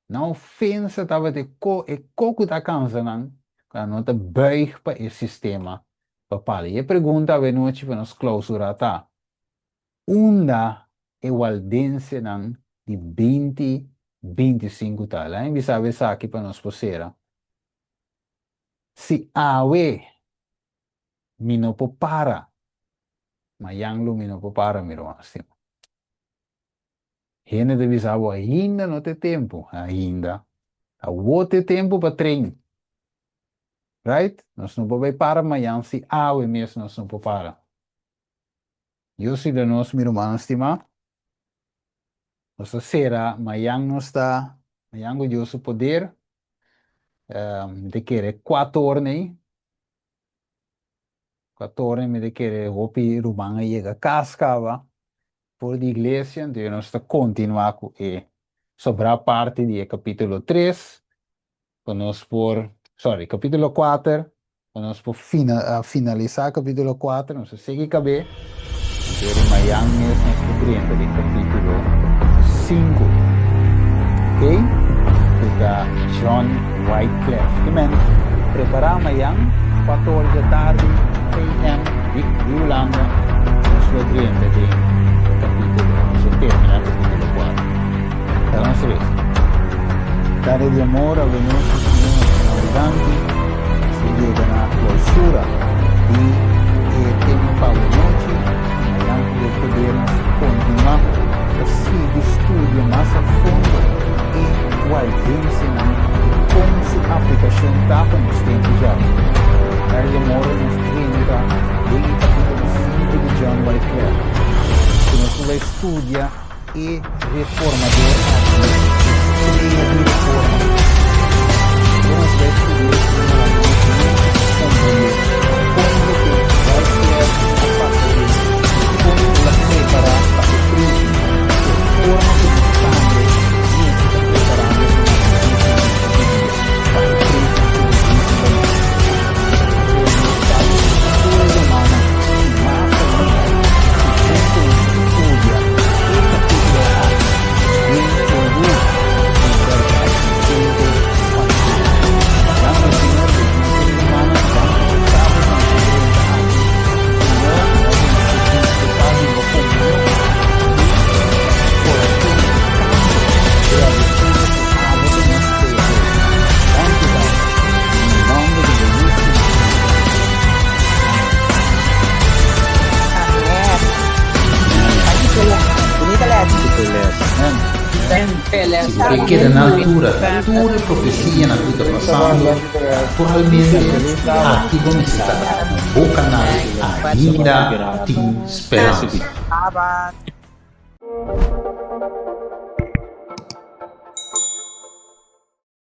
Nan ofensa tabata e ko e ko ku ta kansa nan, ku nan no ta buig pa e sistema papal. I e pregunta awenochi pa nos klausurá ta, Unda e waldensenan di binti 25 ta? Laat mi bisa bo esaki pa nos por sera. Si awe mi no por para, mayan lo mi no por para, mi ruman stima. Hende ta bisa bo ainda no ta e tempu, ainda. Awo ta e tempu pa train. Right? Nos no por bai para mayan si awe mes nos no por para. Dios yuda nos, mi rumannan stimá. Nos ta sera mayan nos ta mayan ku Dios su poder. Mi ta kere kuator nei. Kuator nei mi ta kere hopi ruman a yega kas kaba for di iglesia. Entonces nos ta kontinuá ku e sobrá parti di e kapítulo tres. Pa nos por, sorry, capítulo kuater, pa nos por finalisá capítulo kuater, nos a sigui kab'é, anto eri mayan mes nos por drenta den capítulo sinku, ok? Ku ta John Wyclef. Ke men, prepará mayan, kuater or dje tardi, AM, di Hulanda, nos lo drenta den capítulo, nos lo terminá capítulo kuater. Ta nos resa. Tare di amor awe nochi Señor nos ta manda danki si yega na clausura di e tema pa awe nochi y mañan cu bo poder nos continua pa sigui studia mas a fondo e waldensenan y con su aplicacion ta pa nos tempo djawe. Tare di amor nos drenta den e capitulo 5 di John Wyclef cu nos lo bay studia E reformador aki e strea di reforma. Ora nos bai studia e siñora nos mester ta komprendé kon loke Wyclef a pasa den i kon el a prepará pa e krísis, e forma ku nos tambe mester ta preparando pa e krisisnan ku ta bini pa e krisisnan ku ta bini pa nos. Pasobra nos ta tur e rumannan i mas ainda si huntu nos studia e capítulo aki den un luz di berdad sente pa tur. Danki Señor, bendicion tur rumannan, danki pa sabo cu nos a drenta aki. Señor, nos a disfruta di bo comunion di corazon tambe gradecido cu abo ta nos Creador. Danki Tata, den e nomber di bo Yu Jesucristo. Amen. Amen. Danki les. Bunita les. Super les. Amen. Si bo ke keda na altura di tur e profesianan ku ta pasando aktualmente, aki bo mester ta na bo kanal Ainda Tin Speransa. Amen.